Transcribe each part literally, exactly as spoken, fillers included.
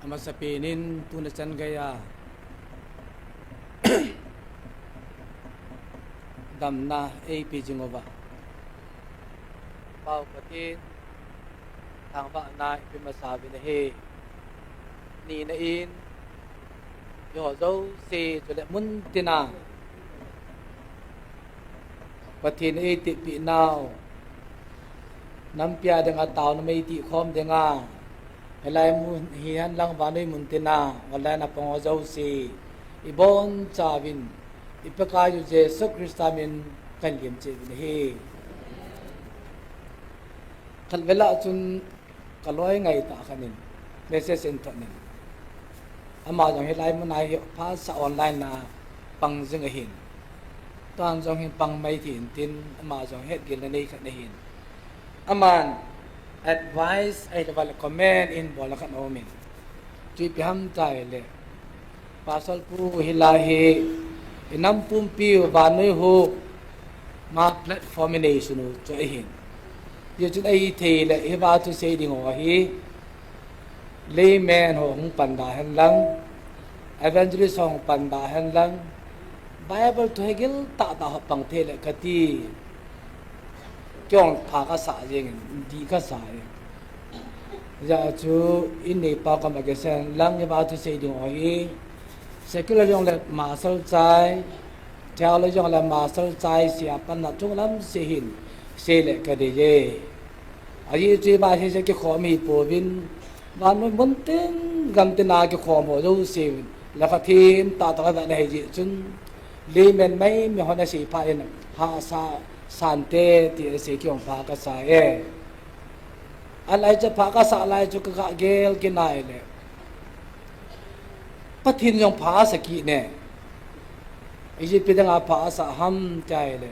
Masapen in tuni chan geiya damna eipe jing uva, Pau Pathen thangvahna ipe masa uvin ahi. Nina in, eiho jouse chule muntina Pathen in eitepeh nau, nampi a dinga taona mei tihkhom dinga, hilai mun hihen lang vannoi muntina online a pang ho jouse, ibonchauvin, i Pakaiyu Jesu Christa min kahin lemcheh uvin ahi. Khatvei lah chun kaloi ngaitah khat in message ahin thot in, ama jong hilai mun a hi phat sah online a pang jing ahin. Tuan jong hin pang mai thei in tin, ama jong hetgilna nei khat ahin. Aman advice ahilouleh comment ahin bolna khat aumin. Chu ipi ham itile, Pastor pu, hilai hi inam pumpiu vannoi huhna platform inei sun u chu ahin. Hijeh chun ahithei le hiva thusei ding ho hi layman ho hung pan da hen lang, evangelist ho hung pan da hen lang, Bible thu hegil tahtah ho pang thei le kati. Kei jong pha kasa jengin, dih kasa e. Hijeh chun ineipa koma kisei lang, hiva thusei ding ho hi secular jongle master chai, theology jongle master chai, sia panna chunglam seh hin sei le kadei e. Ajeh chu hiva hi sei kikhom hi pouvin, vannoi mun tin gam tina kikhom ho jouse lekha them tahtah kavetna hijeh chun, layman mai mi hon asei phat in hahsa sante ti asei, kei jong pha kasa e. Alai chu pha kasa lai chu kaga gel kinai le, Pathen jong pha asa kit ne. Ijeh pi dinga pha asa ham itile,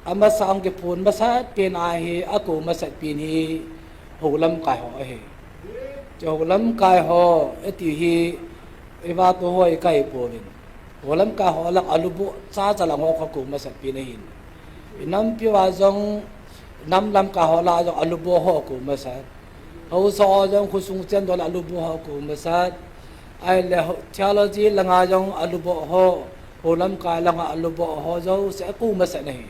amasa hung kiphong masat pen a hi akou masat pen hi hou lamkai ho ahi. Chu hou lamkai ho ati hi, eiva tu ho ikai pouvin, hou lamkai ho lang aluboh chacha lang ho kakou masat pen ahin. Inampi uva jong, nam lamkai ho lah a jong aluboh ho kou masat. Haosa ho jong khosung chendol aluboh ho kou masat. Ahile theology langa jong aluboh ho, hou lamkai langa aluboh ho jouse akou masat ahi.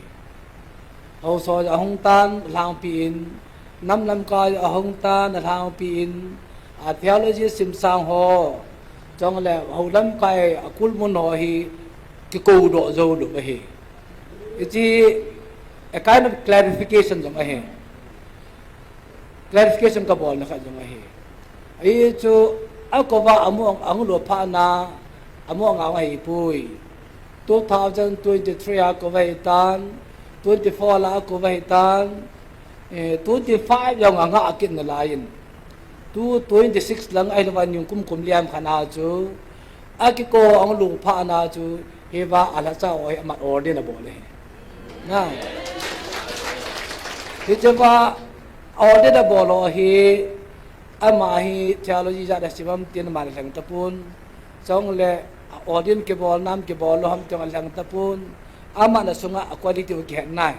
Haosa ho jong ahung tan alhangpi in, nam lamkai ahung tan alhangpi in, a theology simsang ho, chule hou lamkai akulmun ho hi kikoudoh joulou ahi. Hiche a kind of clarification jong ahi. Clarification kabolna khat jong ahi. Hichu akouva amu ahung lou phat na, amu anga ahipoi. Two thousand twenty-three a akouva ahitan, twenty-four la akouva ahitan, eh, twenty-five jong anga akit nalaiyin, two twenty-six lang ahilouva nikum kum liam khat na chu akikou ahung lou phat na chu, hiva alhacha ho hi aman ordain abol ahi. Na, hicheva ordain abol ho hi, ama hi theology jat a sim ham tin aman alheng tapon. Chule ordain kibol nam kibol lou ham tin alheng tapon. Aman asunga a quality u kihet nai.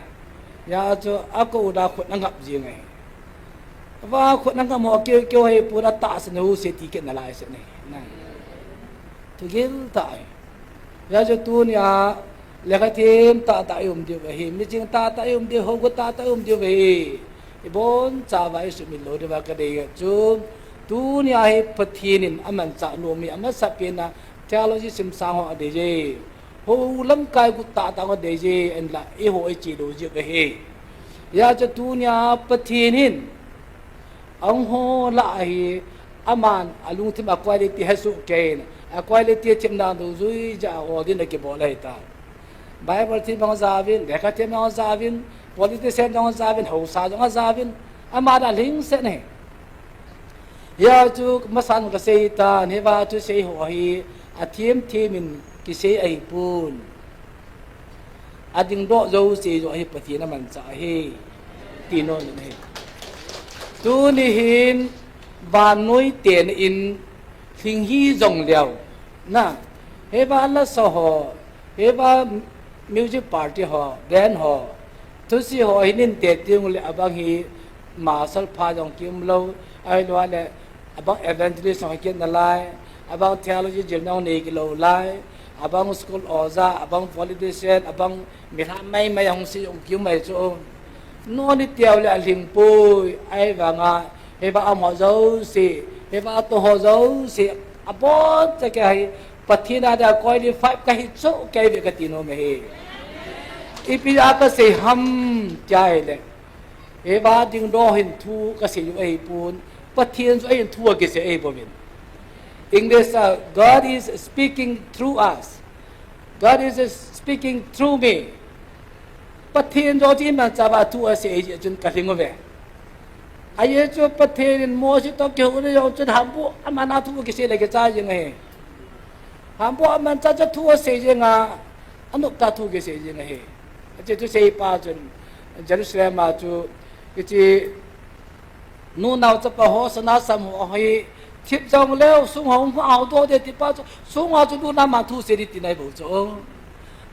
Hijeh chun akou uva khut angap jing ahi. Ava khut angap ho keu keu ahipon, atahsan jouse ti kit nalai seh ahi. Na, thugil tah ahi. Hijeh chun tunia lekha them tahtah i um diu ahi, miching tahtah i um diu, hougut tahtah i um diu ahi. Ibonchauva isumil lou diuva kadei chu, tunia hi Pathen in amanchah nom hi amasapen a theology simsang ho adei e. Hou lamkai gu tahtah ho adei e, ahinla eiho iche lou jeh ahi. Hijeh chun tunia Pathen in ahung ho lah a hi, aman alungthim a quality hesoh keiyin, a quality themna dungjuiya ordain akibol ahitai. Bible them jong ajaovin, lekha them jong ajaovin, politician jong ajaovin, haosa jong ajaovin, ama dan lhingset ahi. Hijeh chun masan kasei tan, hiva thusei ho hi athem them in kisei ahipon, adingdoh jouse joh hi Pathen amanchah ahi, ti nom in ahi. Tuni hin vannoi ten in lhing hih jongleu, na, hiva lasa ho, hiva music party ho, band ho, thusei ho hi nin te teng uleh abang hi masal pha jong kium lou, ahilouleh Abang evangelist hong kit nalai, abang theology jil nong nei kilou lai, abang school oja, abang politician, abang milham maimai hong sei jong kiu mai chu. Noni tiau le alhing poi, ahivanga, hiva amaho jouse, hiva atoh ho jouse, abon cha kei hi, Pathen a dia qualified kahi chu kei ve kati nom e hi. Ipi a kasei ham tia ahile. Hiva dingdoh hin thu kasei u ahipon, Pathen chu ahin thu akisei ahibouvin. English a, God is speaking through us. God is speaking through me. Pathen jouse imanchah uva thu asei ahi jeh chun kalhing uve. Ajeh chu Pathen in Mose toh kihouna jong chun hambuh aman a thu kisei le kichai jing ahi. Hambuh amanchah chu thu asei jing a, anop tah thu kisei jing ahi. Ache thuseipa chun Jerusalem a chu, hiche nunao chapa ho sana sam ho hi thip jong leu sung ho hung hao doh de tipa chu, sung a chu nunao man thu sei di tina ahi bou chu.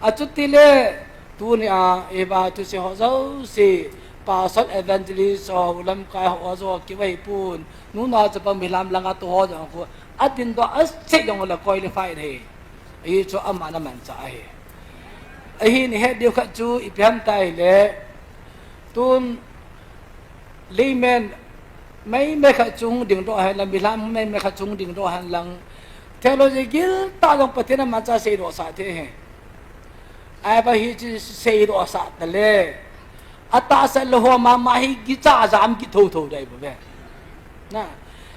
Achuti le, tunia, hiva thusei ho jouse, pastor evangelist ho, lamkai ho, ho jouse kiu ahipon, nunao chapa milham langa tou ho jong khu, adingdoh a sei jong le qualified ahi. Ahi chu aman amanchah ahi. Ahin ihet diu khat chu ipi ham tia ahile, tun layman maimai khat chu hung dingdoh hen lang, milham maimai khat chu hung dingdoh hen lang, theology giltah jong Pathen amanchah seidoh sah thei ahi. Ahivang hiche seidoh sah tale, atahsa lou ho mama hi kicha jam kithou thou ding ahi bouve. Na,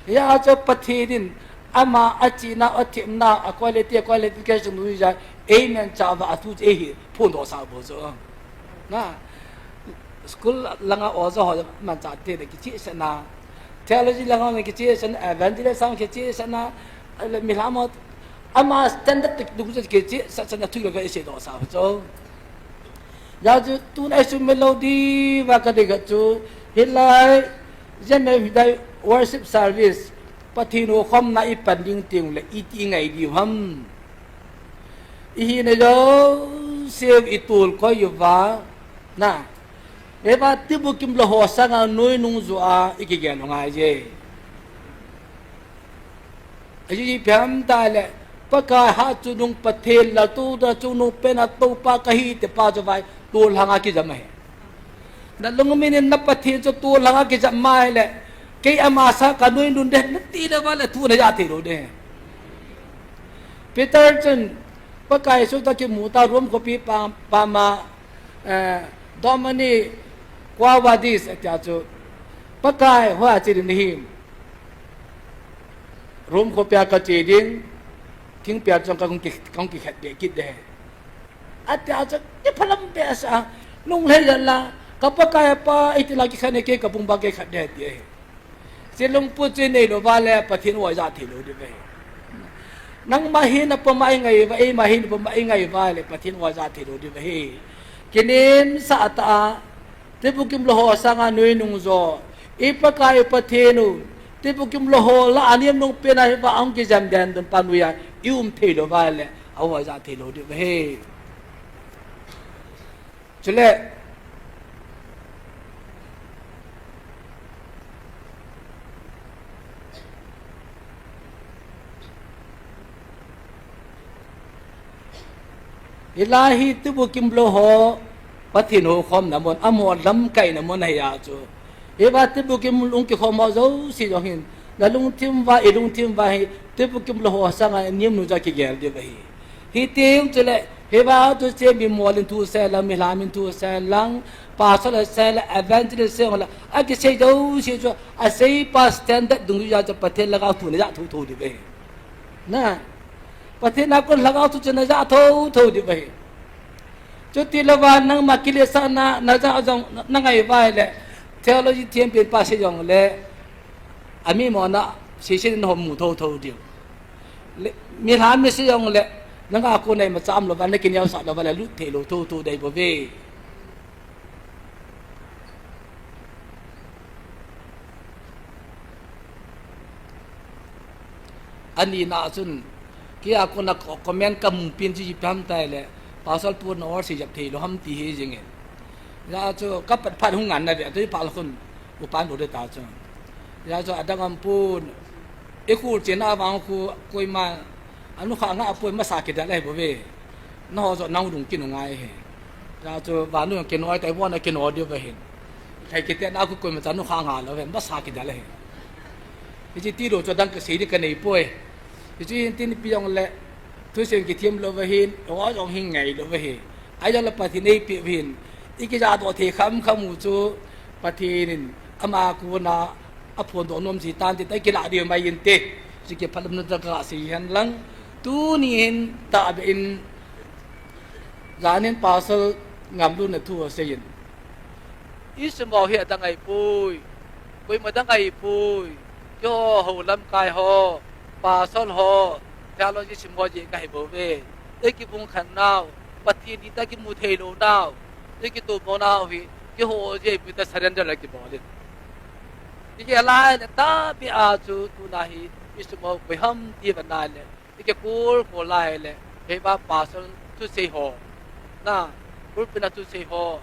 hijeh a chu Pathen in ama achena, athemna, a quality, a qualification uva, eimanchah uva athu chu eihin phondoh sah bou chu. Na, school langa oja ho manchah te le kichehsahna, theology langa kichehsahna, evangelist langa kichehsahna, le milham ho ama standard te dungjui kichehsahna thu le ka iseidoh sah chu. Hijeh chu tun eisumil lou diuva kadei khat chu, hilai, Jan me hidai worship service, Pathen houkhomna ipan ding teng le iti ingai diu ham. Ihina jouse u itolkhoi uva, na, hiva tibukim lou ho sanga noi nung jo a ikigel u ngai je. Aji ipi ham tia le, Pakai hatchungnung Pathen laltouna chungnung pena toupa kahi tipa chu vai, tolhang a kijam ahi. Nalungmin in na Pathen chu tolhang a kijam mai le, kei ama sanga kanoi nun ding nati le uva le thu najah thei lou ding. Peter chun, Pakai Jesu toh kimu ta Rome khopi pa, pama, eh, Domini, quo vadis, atia chu, Pakai, hoiya che ding nahim? Rome khopia kache ding, thingpia chunga kahung ki, kahung kikhet be kit ding. Atia chu, kiphalam behseh a, lunglhai jal a, ka Pakai pa, iti la kikhen e, kei kapumba kei khat ding, ati e. Hiche lungput chu inei lou uva le, Pathen u ajah thei lou diu ahi. Nangma hin apuma ingai uva, eima hin apuma ingai uva le, Pathen u ajah thei lou diu ahi. Kinemsah tah a, tibukim lou ho sanga noi nung jo, i Pakai u Pathen u, tibukim lou ho lah a nem nung pena hiva ahung kijam den dun pa noiya, i um thei lou uva le, a u ajah thei lou diu ahi. Chule, hilai hi tibukim lou ho, Pathen houkhomna mun, amaho lamkaina mun ahi a chu. Hiva tibukim lou kikhom ho jouse jong hin, nalungthim uva, ilungthim uva hi, tibukim lou ho sanga nem nung jo a kigel diu ahi. Hiteng chule, hiva chu hiche mimol in thusei lang, milham in thusei lang, pastor asei lang, evangelist asei lang, akisei jouse chu, aseipa standard dungjui a chu Pathen lhagao thu najah thou thou diu ahi. Na, Pathen a kon lhagao thu chu najah thou thou diu ahi. Chuti louva nangma kiletsahna, najah jong, nangai uva le, theology thempen pa sei jong le, ami mona, seiset in hom mu thou thou diu. Le, milham mi sei jong le, nanga kon a imacha um louva, nakineosah louva le, lut thei lou thou thou ding ahi bouve. Ani na chun, kei a kon a co-, comment kamu pen chu ipi ham tia le, Pastor pu na or sei jep thei lou ham ti hi jing in. Hijeh a chu, kapat phat hung ngan na ve, atu ipa la khun, upan u de ta chu. Hijeh a chu, adang aum pon, Ikhul chena vang khu koima anukha nga apoi masa kidal ahi bouve. Naho jo nang dung kinu ngai he. Ja chu vanu kinoi tai bona kino diu vahin. Khai kite na khu koima cha nukha nga lou ve masa kidal ahi. Hichi ti lo chu dang kasei di kanei poi. Hichi hin tin piang le thusim kithem lou vahin, ho jong hin ngai lou vahi. Ai jong le Pathen eipe vahin. Ikija doh thei kham kham u chu Pathen in ama kona aphondoh nom ji tan ti ta kila diu mai inte. Chu kiphalam na ta kasei hen lang. Tuni hin tahbeh in janin pasal ngamlutna thu asei in. Isim ho hi adang ahipoi. Koima dang ahipoi. Keiho ho lamkai ho, pasal ho, theology sim ho jeh kahi bouve. Ikibung khan nau, Pathen ding ta kimu thei lou nau, ikitomo nau hi, keiho jeh mi ta surrender la kibol in. Ikilai le tahbeh a chu tuna hi, isim ho koi ham ti va nai le. Ikikol kol lai le, keiva pasal thusei ho. Na, pulpit a thusei ho.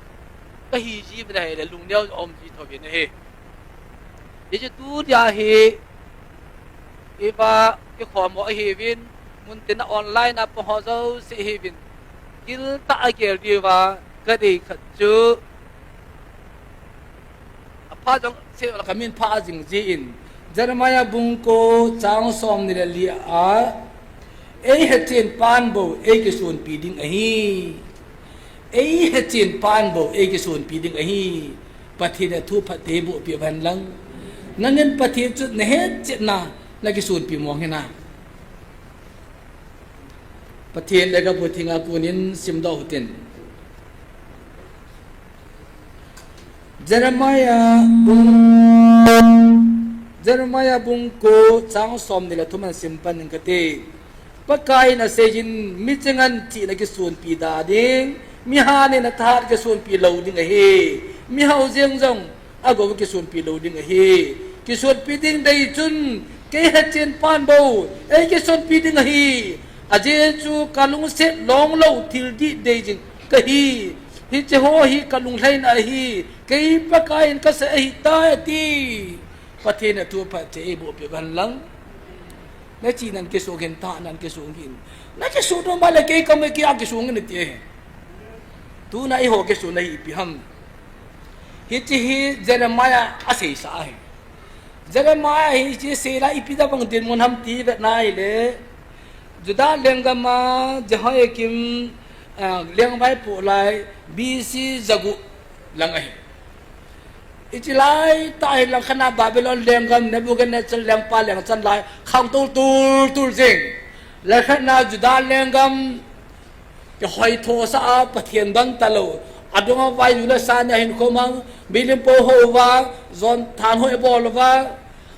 Kahi ji vin ahi le, lungneo um ji tho vin ahi. Hichu tunia hi, iva, ikhom ho ahi vin, mun tin a online a pang ho jouse ahi vin. Giltah a gel diuva, kadei khat chu. Apha jong se la kamin pha jing jin. Jeremiah bung ko chang som ni le li a. Eihechen pan bou, eikisunpi ding ahi. Eihechen pan bou, eikisunpi ding ahi. Pathen a thu phatthei boh peh uhen lang. Nangin Pathen chu nahetchetna, nakisunpi mong hina. Pathen lekhabu thinga konin simdoh utin. Jeremiah bung, Jeremiah bung ko chang som ni le thum a simpan ning kati. Pakai in aseiyin, miching in thina kisunpi da ding, mihat in athahat kisunpi lou ding ahi, mihao jeng jong agou kisunpi lou ding ahi. Kisunpi ding dei chun, kei hechen pan bou, eikisunpi ding ahi. Ajeh chu kalungset long lou thil dih dei jing kahi. Hiche ho hi kalunglhaina ahi. Kei Pakai in kasei ahitai ati. Pathen a thu phatthei eiboh peh uhen lang. Nachi nan kisung hin, tha nan kisung hin. Nakisung nom le kei kam kei a kisung in ati. Tuna eiho kisunna hi ipi ham. Hiche hi Jeremiah aseisa ahi. Jeremiah hiche seila ipi tabang dinmun ham ti vet nai le. Judah lenggam a Jehoiakim, ah, lengvai po lai B C jagup lang ahi. Hiche lai tah hi langkhat na Babylon lenggam Nebuchadnezzar lengpa lengchan lai khang tul tul tul jing. Langkhat na Judah lenggam Kihoi thosah a Pathen don talou. Adung a vaiju le sani a hinkho mang, milim po hou uva, jon thanhoi bol uva.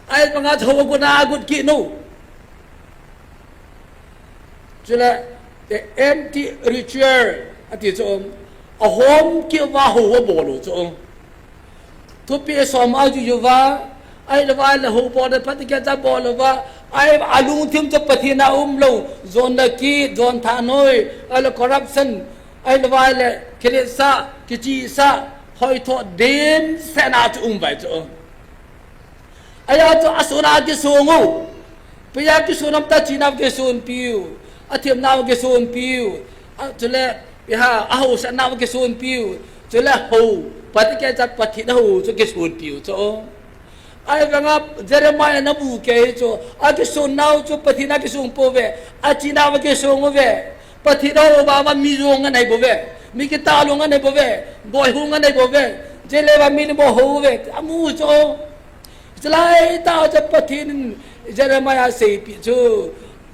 Ahivanga hou agot a agot kit u. Chule, eh, empty ritual ati chu. Ahom kit uva hou abol u chu. Thupeh som ajuiju uva, ahilou vai le hou bol le phat kei cha bol uva, ahi alungthim chu Pathen a umlou, jon le kit, jon thanhoi, ahilou corruption, ahilou vai le kiletsah, kichihsah, hoithoh dimset na chu um vai chu. Ahia chu asun a kisung u, pia kisung um ta china kisungpiu, athemna kisungpiu, a, chule, Iha, ahaosatna kisungpiu, chule hou, phat kei cha Pathen ahou chu kisungpiu chu. Ahivanga Jeremiah namu kei chu, akisungnau chu Pathen a kisung pouve, achina va kisung uve, Pathen ahou uva mi jong anei bouve, mi kitah lou anei bouve, boi hung anei bouve, chule va milim hou uve, amu chu. Chulai tah chu Pathen in Jeremiah aseipi chu,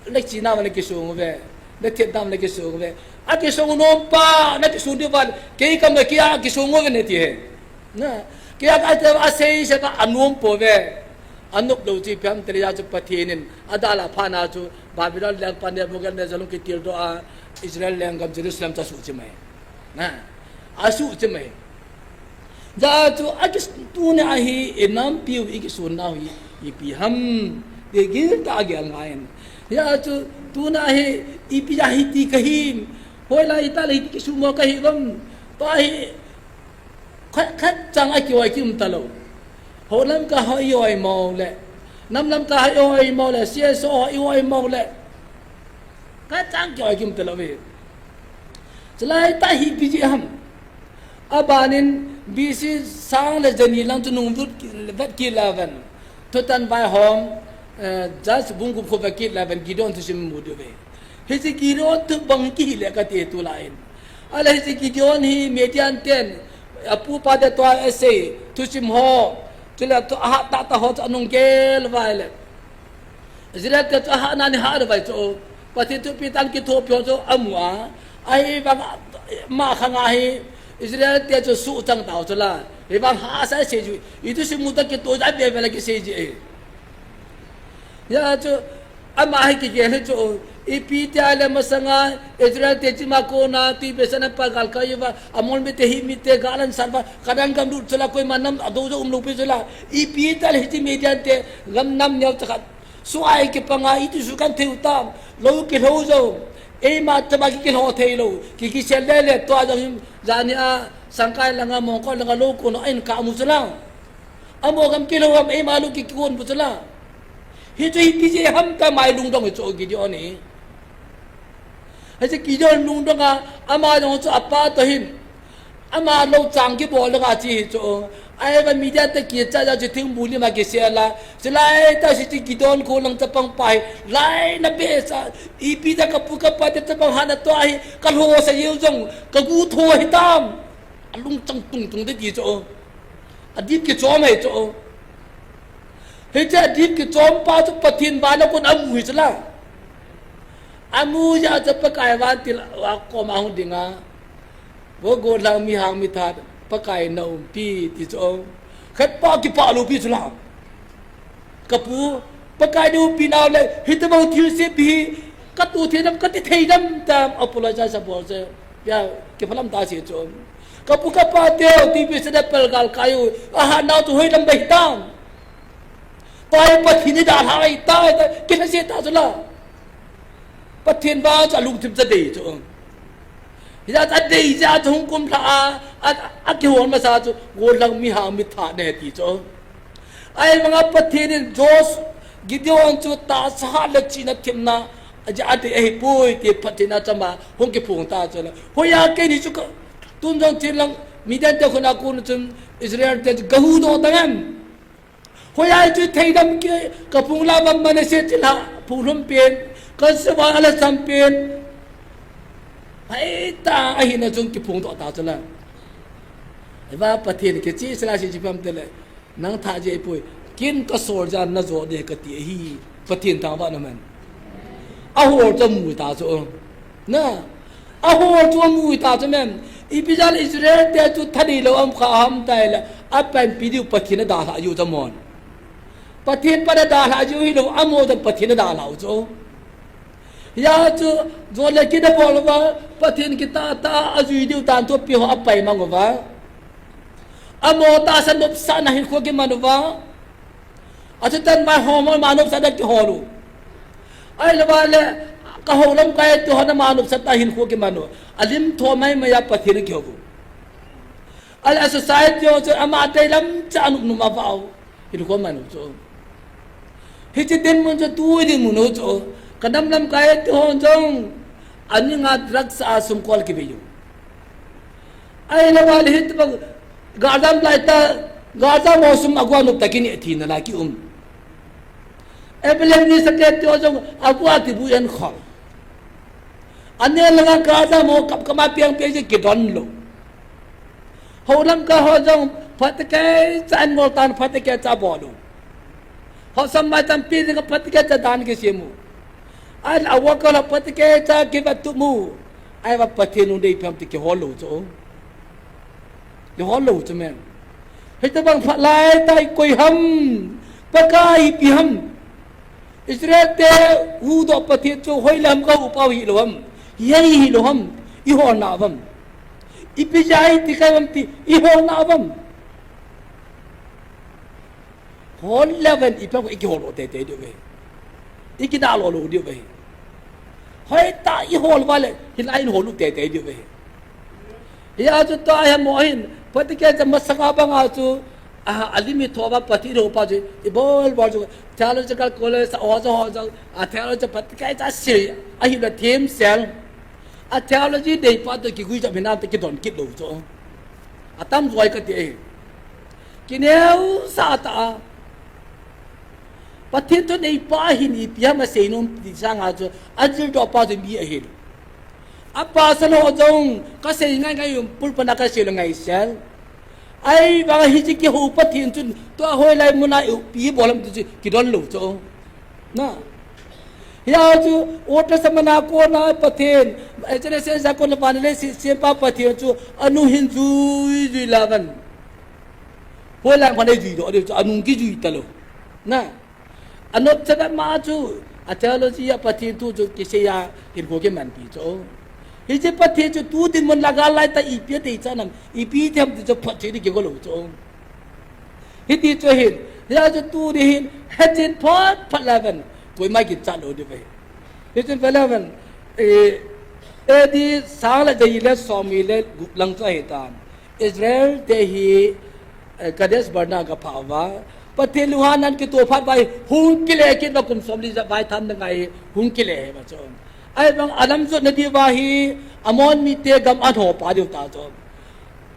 nachina va nakisung uve. Nathet dam nakisung uve. Akisung nom pa, nakisung diu va, kei kam kei a kisung uve nati he. Na, kei a ka te asei se ka anom pouve. Anop lou chu ipi ham tile chu Pathen in adalha phat na chu Babylon lengpa Nebuchadnezzar lung kitildoh a Israel lenggam Jerusalem chu asuh chim ahi. Na, asuh chim ahi. Hijeh chun akis-, tuna hi inampiu ikisunnau hi ipi ham ti giltah a gel ngai in. Hijeh chun tuna hi ipi jeh a hiti kahim. Hoilai tah le hiti kisunmo kahi ham. Tua hi khat, khat chang a kihoi kium talou. Hoilam kahoi hoi mo le. Nam lam ka hai oi mo le, C S O hai oi mo le. Ka chang ki oi kim te lo ve. Chulai ta hi pi ji ham. Abanin B C sang le jani lang chu nung vut ki, vet ki la ven. Thutan vai hom, eh, just bung gup kho vet ki la ven, Gideon thusim mu diu ve. Hiche Gideon thu bang kihi le ka ti tulai in. Ahile hiche Gideon hi Midian ten, apu pa te tua asei, thusim ho, chule tua ha ta ta ho chu anung gel vai le. Israel te chu ahahna ni hah le vai chu. Pathen thupeh tan kithopi ho chu amu a. Ahivang ama khang a hi Israel te chu suh chang tau chu la. Hivang hahsa sei chu. Ithusim mu ta kitoh ja ve ve la kisei ji e. Hia chu, ama hi kigel hi chu, ipi tia le masanga, Israel te chima kona, tui besan a pa galkai uva, Amor mite Hit mite gal an san uva, Canaan gam lut chu la koima nam a do jo um lou pi chu la, ipi tia le hiche Midian te gam nam neo cha khat, suai kipanga, iti su kan thei u tam, lou kilhou jo, eima chama ki kilhou thei lou, ki kisel le le, tua jong him, jani a, Sangkai langa, Mongkol langa, lou kona, in ka mu chu la. Amo gam kilhou ham, eima lou ki kikon pu chu la. Hichu hi ti je ham ta mai lungdong hi chu Gideon hi. Hichu Gideon lungdong a, ama jong chu apa to hin. Ama lou chang kibol dong a chi hi chu. Ahivang Midian te kicha ja chu thingbu lim a kisel a. Chulai ta hichu Gideon kho lang chapang pa hi. Lai na be sa, ipi ta ka pu ka pa te chapang hana to hi. Ka lhosa jeng jong, ka gu tho hi tam. Alungchang tung tung te ti chu. Adip kichom hi chu. Hiche adip kichom pa chu Pathen vana kon amu hi chu la. Amu jeh chu Pakai vantil a koma hung ding a. Vo gollhang mi hang mi that, Pakai na umpi ti chu. Khat pa kipah lou pi chu la. Ka pu, Pakai na umpi nau le, hitobang thilse pi hi, ka tu thei nam, ka ti thei nam tam, apologize abol se. Ya, kiphalam ta se chu. Ka pu ka pa teu, ti pi se da pel galkai u, ahat nau chu hoilam bai tam. Pai Pathen ni dalha bai ta, ta, kila se ta chu la. Pathen vang chu alungthim cha dei chu. Hijeh a dei jeh a chu hung kum lha a, a, akihol masa chu, gollhang mi hang mi that ne ti chu. Ahivanga Pathen in Jos, Gideon chu tahsa hat le chihna themna, ajeh a dei ahipoi ti phattheina chama hung kiphong ta chu la. Hoiya keini chu ka, tun jong chin lang, Midian te khut a kon chun Israel te chu gahuhdoh ta em. Hoiya chu thei dam ki, ka phung la bam Manasseh chilha, phung lhum pen, ka suba ala sam pen. Hai ta, ahina chung kiphongdoh ta chu la. Eva Pathen kiche sela si chipam te le, nang tha je poi, kin ka sol jan na jo de ka ti hi, Pathen thangvah na man. Ahol chu amu ta chu. Na, ahol chu amu ta chu mem. Ipi jeh a Israel te chu thanei lou um kha ham tai le, apanpi diu Pathen adalhah jiu chu amon. Pathen pan adalhah jiu hilou, amon chu Pathen adalhah u chu. Hia chu, jole kit abol uva, Pathen kitah tah a ajui diu tan thupi ho apai mang uva. Amon tahsan nopsahna hinkho kiman uva. Achutan vai hom hom a nopsahna kihol u. Ahilou vale, ka hou lamkai te hon ama nopsahna hinkho kiman u. Alim tho mai mai a Pathen kihou u. Ahile a society ho chu ama deilam cha anop nop a vah u. Hinkho man u chu. Hiche dinmun chu tu dinmun u chu. Ka nam lamkai te hon jong. Aninga drugs a sum kol kivei u. Ahilou vale hitobang, galjam lai ta, galjam ho sum aguh a nop ta kineh thina la kium. Abraham ni sake te ho jong aguh a kibu en khol. Anel langa galjam ho kap kap a piang piang jeh kidon lou. Hou lamkai ho jong phatecha an ngol tan phatecha bol u. Hou sam mai tampi ding phatecha dan kisem u. An a worker ho phatecha kiva tup u. Ahivang Pathen u dei phem ti kihol lou chu. Kihol lou chu mem. Hitobang phat lai tai koi ham. Pakai ipi ham. Israel te huhdoh Pathen chu hoilam ka huhpa u hilou ham. Hiai hilou ham. Iholna uvam. Ipi jeh a iti kai uvam ti iholna uvam. Hol leuhen ipi ham ikihol lou teitei diu ve. Ikidalou lou diu ve. Hoitah ihol uva le, hilai in hol u teitei diu ve. Hia chu tua hi mo hin, Pathen cha masanga banga chu, A, a limit thova Pathen houpa chu, i bol bol chu, theological college, a ho chu, ho chu, a theology Pathen kai cha sei, a hi la themsel. A theology dei pa to kigui cha mina to kidon kit lou chu. A tam joi kati e. Kineu sa ta a. Pathen thu neipa hin ipi ham asei nom ti sanga chu, a jildoh pa chu mi ahi. A pasal ho jong, kasei ngai ngai um, pulpit a kasei le ngaisel. Ahivang hiche kihou Pathen chun, tua hoilai muna ipi bol ham ti chu, kidon lou chu. Na. Hia chu, Old Testament a kona Pathen, eh, Genesis a kona vannoi leiset sempa Pathen chu, anu hin jui jui lavan. Hoilai muna jui doh diu chu, anu kijui talou. Na. Anop chan a ma chu, a theology a Pathen thu chu kisei a, hinkho kimanpi chu. Hiche Pathen chu tu dinmun la gal lai ta ipi a dei cha nam, ipi them ti chu phot cheh ding kigo lou chu. Hiti chu hin, hia chu tuni hin, hechen phot phot lavan, koima kichat lou diu ve. Hichun ve lavan, eh, A D sang le jali le som ni le gup lang chu ahi tan. Israel te hi, eh, Kadesh Barnea a gaphah uva. Pathen lunghan ahin kitoh phat uva hi hung kile kit uva kum somli ja vai tham na ngai hi hung kile hi uva chu. Ahivang alam jot na diuva hi Ammon mite gam ahin ho pah diu ta chu.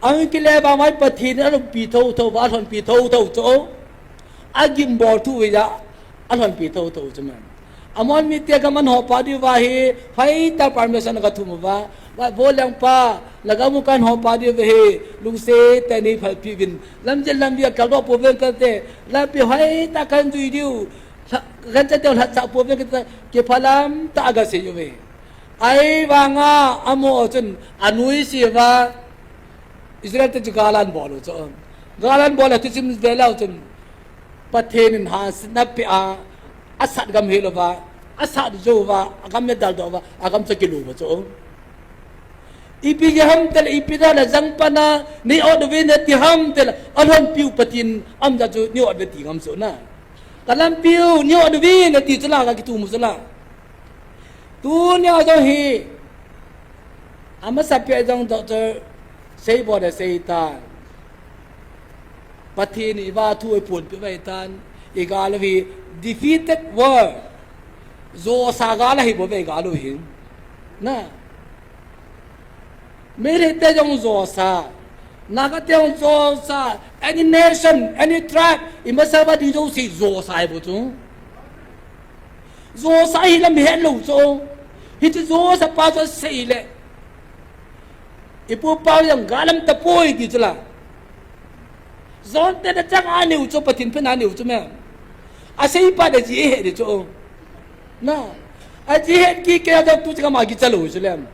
Ahung kile vang uva hi Pathen in alhonpi thotho uva, alhonpi thotho chu. Agim bol thu uva ja alhonpi thotho chu man. Ammon mite gam ahin ho pah diu uva hi, hoitah permission aga thum uva. Va, vo lengpa, na gam u kahin ho pah diu uva hi, lungset tah in nei phalpi uvin. Lamjel lamvei a kaldoh pouvin kate, lampi hoitah kahin jui diu. Lha, kahin chat diu lhacha pouvin kate, kiphalam tah a agasei uve. Ahivanga, amaho chun, anuisat uva, Israel te chu gal ahin bol u chu. Gal ahin bol a thusim ve leu chun. Pathen in hahsatna apeh a, asat gam hel uva, asat jou uva, agam adaldoh uva, agam chu akilum uva chu. Ipi jeh ham tile, ipi jeh a jangpan a, nei ot uve nati ham tile, alhonpiu Pathen aum jeh chu, nei ot uve ti ngam chu na. Kalampiu, nei ot uve nati chu la, kakitum u chu la. Tunia jong hi, amasapen jong Doctor Seiboi in asei tai. Pathen in eiva thu eiphonpeh uva ahitan, igal u hi defeated world. Josa gal ahi bouve igal u hi. Na. Meitei te jong josa. Naga te jong josa. Any nation, any tribe, imasa uva ding jouse josa ahi bou chu. Josa ahi lam ihet lou chu. Hiche josa pa chu asei le. Ipu pau jong gal aum tapoi ti chu la. Jon te nachang a aneiu chu, Pathen phatna aneiu chu me. Asei pa le ji ahet di chu. Na. Aji het kit kei a chu tu chang a ma kicha lou chu lem.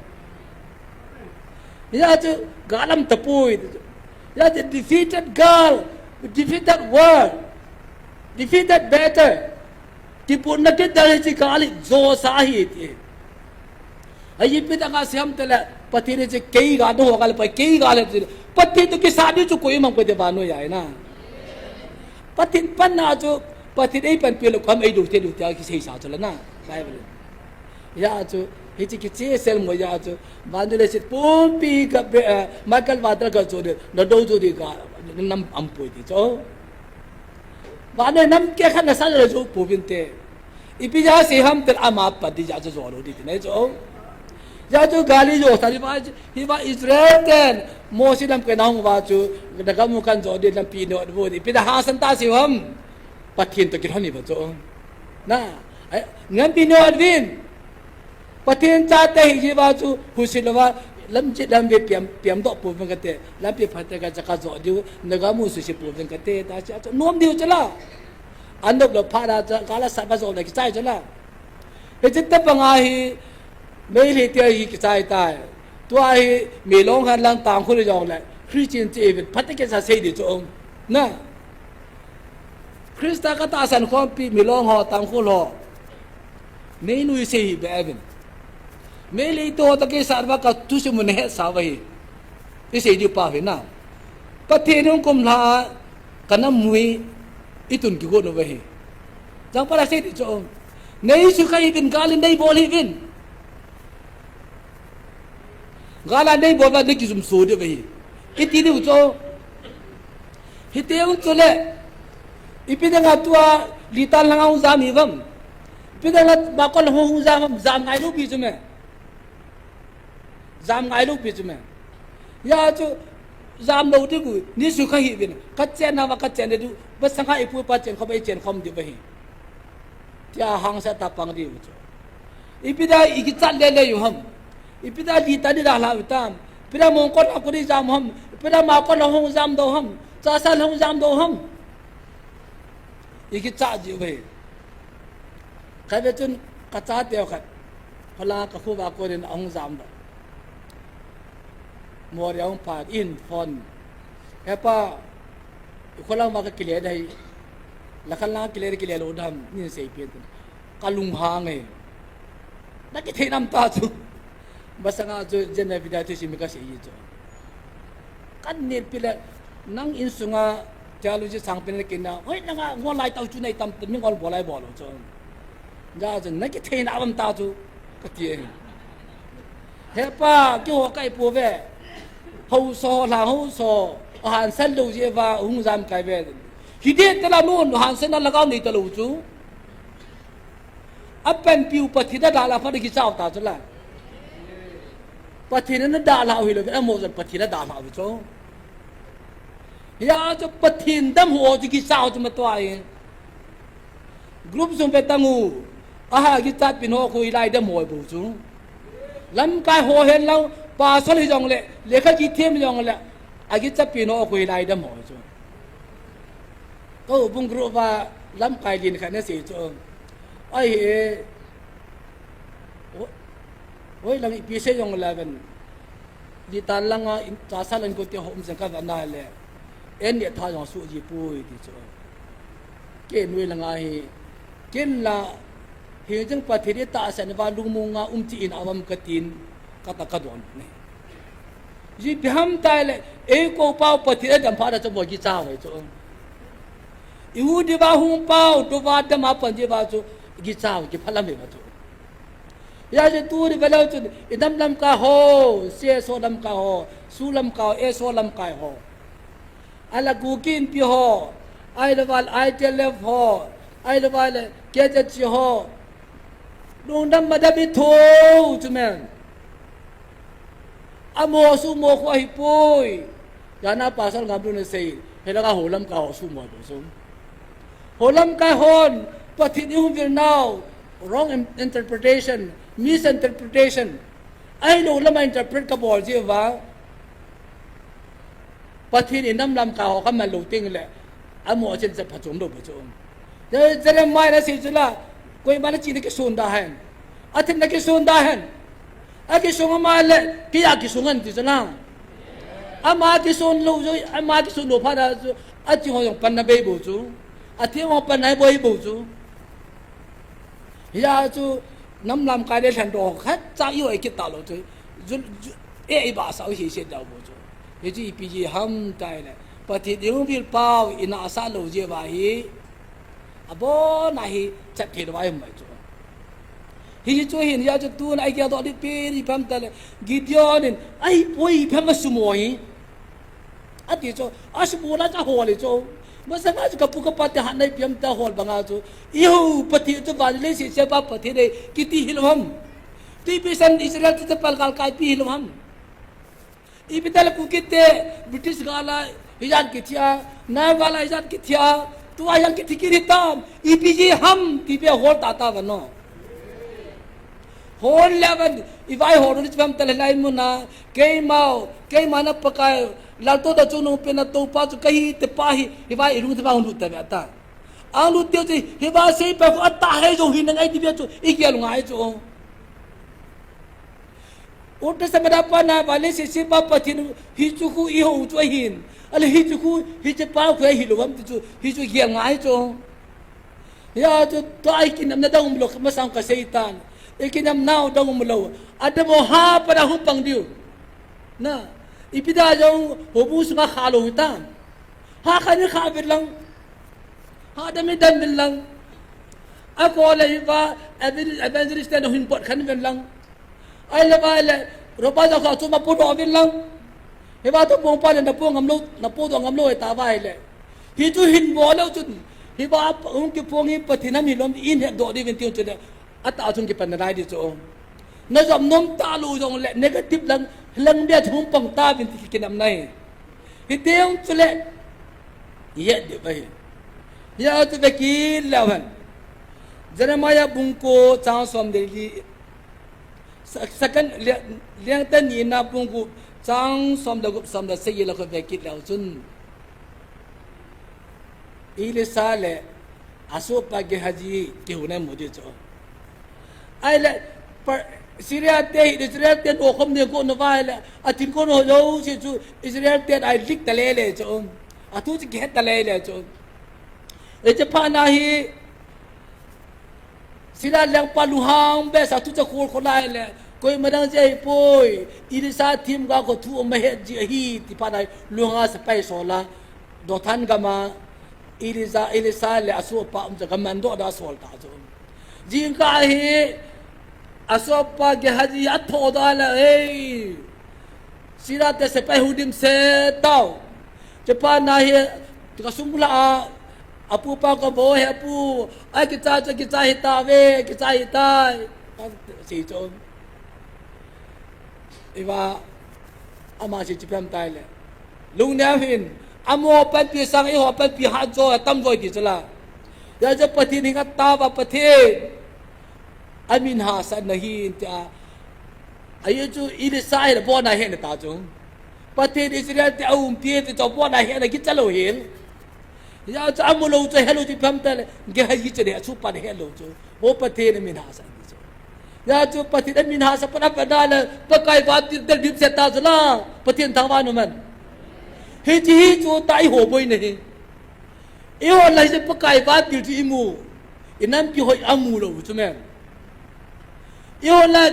Hia chu gal aum tapoi. Hia chu defeated gal, defeated world, defeated battle. Kiputna kidal hi chu gal hi josa ahi ti. Ahi ipi dinga asei ham tile, Pathen in chu kei gal, nangho gal, pa kei gal ahi ti. Pathen toh kisat diu chu koima um koi te vannoi a hi na. Pathen panna chu, Pathen in eipanpi lou kham eidou thei diu tia kiseisa chu la na. Bible in. Hia chu, hiche kichehsel mo hia chu, vannoi leiset pumpi ka be, eh, Michael Walter ka chu de, nadou chu di ka, nam aum poi ti chu. Vannoi nam kehkhat nasa le jou pouvin te. Ipi jeh a asei ham tile ama pat di jeh a chu jo lou di ti na chu. Hia chu gal hi josa di va, hiva Israel ten Mose lamkai a hung uva chu, nagam u kahin jo di lampi neiot uvin. Ipi dinga hahsat tah asei u ham. Pathen toh kilhon hi va chu. Na, ai, lampi neiot uvin. Pathen chate hi jiva chu husi louva, lamjel lamvei piam, piam doh pouvin kate, lampi phatah a kacha kajo diu, nagam u suhse pouvin kate, ta chu nom diu chu la. Anop lou phat a chu, gal asat va jo le kichai chu la. Hiche tobang a hi, Meitei te hi kichai tai. Tua hi, Milong hen lang Tangkhul jong le, Christian che uvin, phatah a kisei di chu. Na. Christa katahsan khompi Milong ho, Tangkhul ho. Nei nuisat hi be uvin. Meitei te ho toh kisat uva kathusim u nahetsah uva hi. Isei diu pa hi na. Pathen in kum lha a kanam u hi itun kigon uva hi. Jangpan a sei di chu. Nei sukha hih uvin, gal in nei bol hih uvin. Gal a nei bol uva nei kijumso diu ahi. Iti diu chu. Hiti un chule. Ipi dinga tua litan langa hung jam hiuvem. Ipi dinga makon hung jam ham, jam ngailou pi chu me. Jam ngailou pi chu me. Hia chu jam lou diu, ni su kha hi vin. Ka chen na va ka chen diu. Ba sanga ipu ipa chen khom, ei chen khom diu ba hi. Tia hangsa ta pang diu chu. Ipi dia i kichat lele u ham. Ipi dia litan i dalha u tam. Ipi dia mongkon a kuni jam ham. Ipi dia makon a hung jam dou ham. Chasa hung jam dou ham. I kichat diu ve. Kha ve chun ka chate khat. Phala ka khu va konin a hung jam dou. Mori a hung phat in phone. He pa, i kholang va ka kile dai. La khan la kile, kile lou dam, nin sei pi tin. Ka lunghang e. Na kithei nam ta chu. Masanga chu Gen Alpha Video Theory mi ka sei chu. Kan nit pi le, nang insunga theology sang pen kin na. Hoi, nanga ngol lai tau chu nei tam, mi ngol bol lai bol chu. Ja chu, na kithei na vam ta chu. Ka ti e. He pa, keiho kai po ve. Hausa, la hausa. A hansan lou jeh va, hung jam kai ve. Hiti tela nun, hansan na lagao nei ta lou chu. A panpiu Pathen a dalha phat a kichao ta chu la. Pathen a dalha u hilou, a mo jan Pathen a dalha u chu. Hia chu Pathen dam ho chu kichao chu ma tua e. Group sung ve tang u. A ha kichat pi no khu hilai dam ho bou chu. Lamkai ho hen lang, pastor hi jong le, lekha kithem jong le, a kichat pi no khu hilai dam ho chu. Ka u bung group va lamkai lin khat na sei chu. Ai he. Hoi lang ipi sei jong la ven. Litan langa in, chasa lang ko te hom jeng ka va na le. En ne tha jong su ji pui ti chu. Kei nui langa hi. Ken la hi jeng Pathen i tahsan va lungmong a um ti in avam ka tin ka ta ka don ne. Ji pi ham tai le, ei ko pau Pathen a dam pha da chu mo kichao e chu. I u di va hung pau, tu va dam a pan ji va chu, kichao, kiphalam e va chu. Hia chu tu di va lou chu, i dam lamkai ho, C S O lamkai ho, su lamkai ho, S O lamkai ho. Ala Kuki Inpi ho, ai le val I T L F ho, ai le val K Z C ho. Lungdam ma dam i tho chu men. A mo su mo khu ahi poi. Jana pasal ngam du na sei. He langa ho lamkai ho su mo du su. Ho lamkai hon, Pathen i hung vil nau. Wrong in-, interpretation, misinterpretation. Ahilou lama interpret ka bol ji va. Pathen in nam lamkai ho ka man lou teng le, a mo chen cha phachom lou ba chu. Je-, Jeremiah na sei chu la, koima na chi na kisun da hen. A thin na kisun da hen. A kisun ama le, kei a kisun an ti chu la. Ama kisun lou chu, ama kisun lou pha da chu, a chi ho jong pan na bei bou chu. A thi ho pan na boi bou chu. Hia chu nam lamkai le lhan do khat cha i hoi kit ta lou chu. Ju, ju, e i ba sa u hi se dau bo chu. Hi chu ipi ji ham tai le. Pathen i hung vil pau i na sa lou ji va hi. A bon a hi chat thei lou vai mai chu. Hi chu hin hia chu tun ai kia do di pe di pam ta le. Gideon in ai poi pam ma su mo hi. Ati chu, a su bula cha hol e chu. Masanga chu ka pu ka pa te han nai piam ta hol banga chu. I ho Pathen chu van le se se pa Pathen e kiti hilou ham. Ti pi san Israel chu te pal gal kai pi hilou ham. I pi ta le Kuki te British gal a hi jan kithia, na gal a hi jan kithia, tu a jan kithi kiri tam. I pi ji ham ti pe hol ta ta va no. Hon le van, i vai hon ni cham ta le lai mun a, keimau, keima na Pakai, lal to da chu nung pe na to pa chu ka hi te pa hi, hi vai i lung te pa hon lut ta ve ta. Ang lut te chu, hi va sei pa khu a ta he jo hi na ngai ti ve chu, i kia lu ngai chu. Old Testament a pa na, va le se se pa Pathen, hi chu khu i ho chu ahin. Ale hi chu khu, hi che pa khu hi lo vam ti chu, hi chu i kia ngai chu. Hia chu tua i kinamna dang um lou, masang ka sei tan. I kinamna dang um lou. A dam u ha pa da hung pang diu. Na, ipi da jong, hobu sunga kha lou tan. Ha kha ni kha vet lang. Ha dam i dam vet lang. A ko le hi va, evan-, evangelist te na hin pot khan vet lang. Ai le vai le, ropa ja kha chu ma pu do vet lang. Hi va to pong pa le na pu ngam lou, na pu do ngam lou e ta vai le. Hichu hin bol leu chun, hiva hung kiphong hi Pathen ham hilou in het doh diuvin tiu chule, atah chun kipan nalai di chu. Najom nom talou jongle negative lang, lang bia chu hung pang tauvin ti kinepna ahi. Hiti hung chule, het diu ahi. Hia chu vekit leu hen. Jeremiah bung ko chang som le li, Sa-, second, Leng-, Lengte nina bung gup chang som le gup, som le sagi la khovekit leu chun, Elisha le asohpa Gehazi kihou na imu di chu. Ahile, Syria te hi Israel te nokhom ding ko nova ahile, athin ko no jouse chu Israel ten ahi lik talele chu. Athu chu kihet talele chu. Hiche phat na hi, Syria lengpa lunghang behseh a thu chu akhol khol a ahile, koima dang jeh ahipoi, Elisha themgao kho thu ahet ji ahi, ti phat na lunghang a sepai asol a, Dothan gam a, Elisha, Elisha le asohpa um chu gam mandoh da asol ta chu. Jingkah hi, asohpa Gehazi athoh doh a le, ei, Syria te sepai hung dimset tau. Hiche phat na hi, kasung lah a, apupa kavo hi apu, ai kicha chu kicha hitauve, kicha hitai. Asei chu. Iva, ama sei chu ipi ham itile. Lungnem hih in, amaho panpi sang eiho panpi hat jo, atam jo ti chu la. Hijeh chun Pathen hi ngat tauva Pathen. Amin hahsatna ahi tia. Ajeh chu Elisha hi abon a ahet na ta chu. Pathen Israel te aumpi ti chu abon a ahet na kicha lou hel. Hijeh chun amu lou chu ahet lou chu ipi ham itile. Gehazi chu le asohpa le ahet lou chu. O Pathen amin hahsat ti chu. Hijeh chun Pathen amin hahsat pan apat na le Pakai vantil te dimset ta chu la. Pathen thangvah in um hen. Hiche hi chu tah eiho boina ahi. Eiho lah hiche Pakai vantil chu imu, inampi hoi amu lou chu men. Eiho lah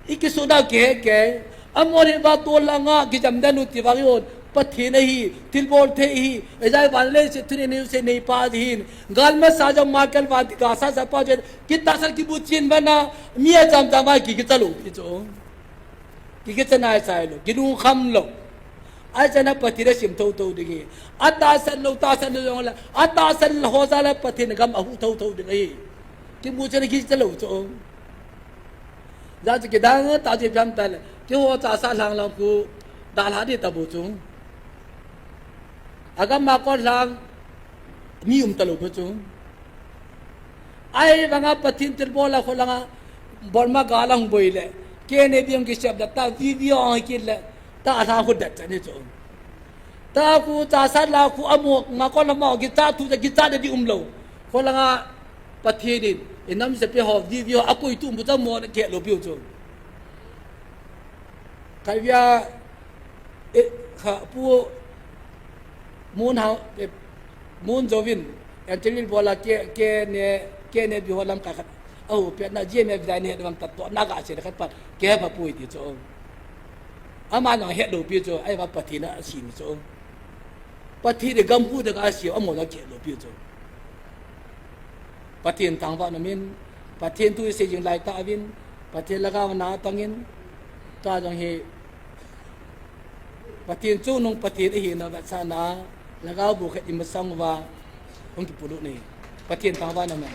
ikisuhnau kihe kei, amahon va tol langa kijam den u ti vang eiho, Pathen ahi, thilbol thei ahi, ijeh van leiset thunei neise neipa ahin, galmasa jong Michael vantil gasa sapa jeh, kitahsan kibuchin vana, mi ajam jam a ki kicha lou pi chu. Ki, kicha nai chai lou, kilungkham lou. Ahi chan a Pathen asim thotho ding ahi. Atahsan lou, tahsan lou jong le, atahsan ho jal a Pathen gam ahuh thotho ding ahi. Kimu chan a kicha lou chu. Hijeh chun kidang tah chu ipi ham itile, keiho Chassad lang lang khu dalha di tabou chu. Agam a kon lang mi um talou bou chu. Ahivanga Pathen thilbol a kho langa, Burma gal ahung boi le, K N A B hung kisep le, ta V V O hung kit le, ta alha khu det chan hi chu. Ta khu Chassad lang khu amaho, ma kon lama kicha thu, kicha det di um lou. Kho langa Pathen in, inam sepai ho, V V O, akoi tu um bou chu amaho kihet lou piu chu. Khat via, eh, kha pu Mun Hau, eh, Mun Jovin, Anthony Bola ke, ke ne, ke ne bi ho lamkai khat. Ahu, pet na G M F dai ne, dam tat to, na ga se khat pat, ke pa pui ti chu. Ama na het lou pi chu, ahivang Pathen in asem chu. Pathen in gam hu de ka si, amaho na kihet lou pi chu. Pathen thangvah in um in, Pathen thu isei jing lai tah uvin, Pathen lhagao na tang in, tua jong hi, Pathen chungnung Pathen ahina vetsahna, lhagao bu khat imasang uva, hung kipolut in, Pathen thangvah in um in.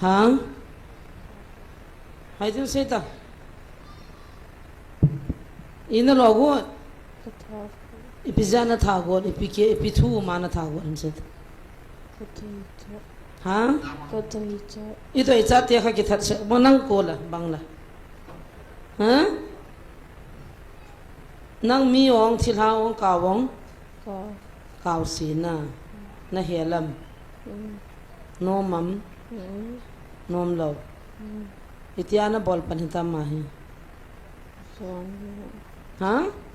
Ha? Hai tin sei ta. Ina lo go. Ipi ja na tha go, ipi ke, ipi thu ma na tha go, in sei ta. Ha? Ka doi cha. I doi cha te kha kithat se. Mo nang ko la, bang la. Ha? Nang mi ong, thilha ong, kau ong? Kau. Kau si na. Na he lam. Mm. Nom am? Mm. Nom lo. Mm. Itia na bol pan hitam ma hi. Zan. Ha?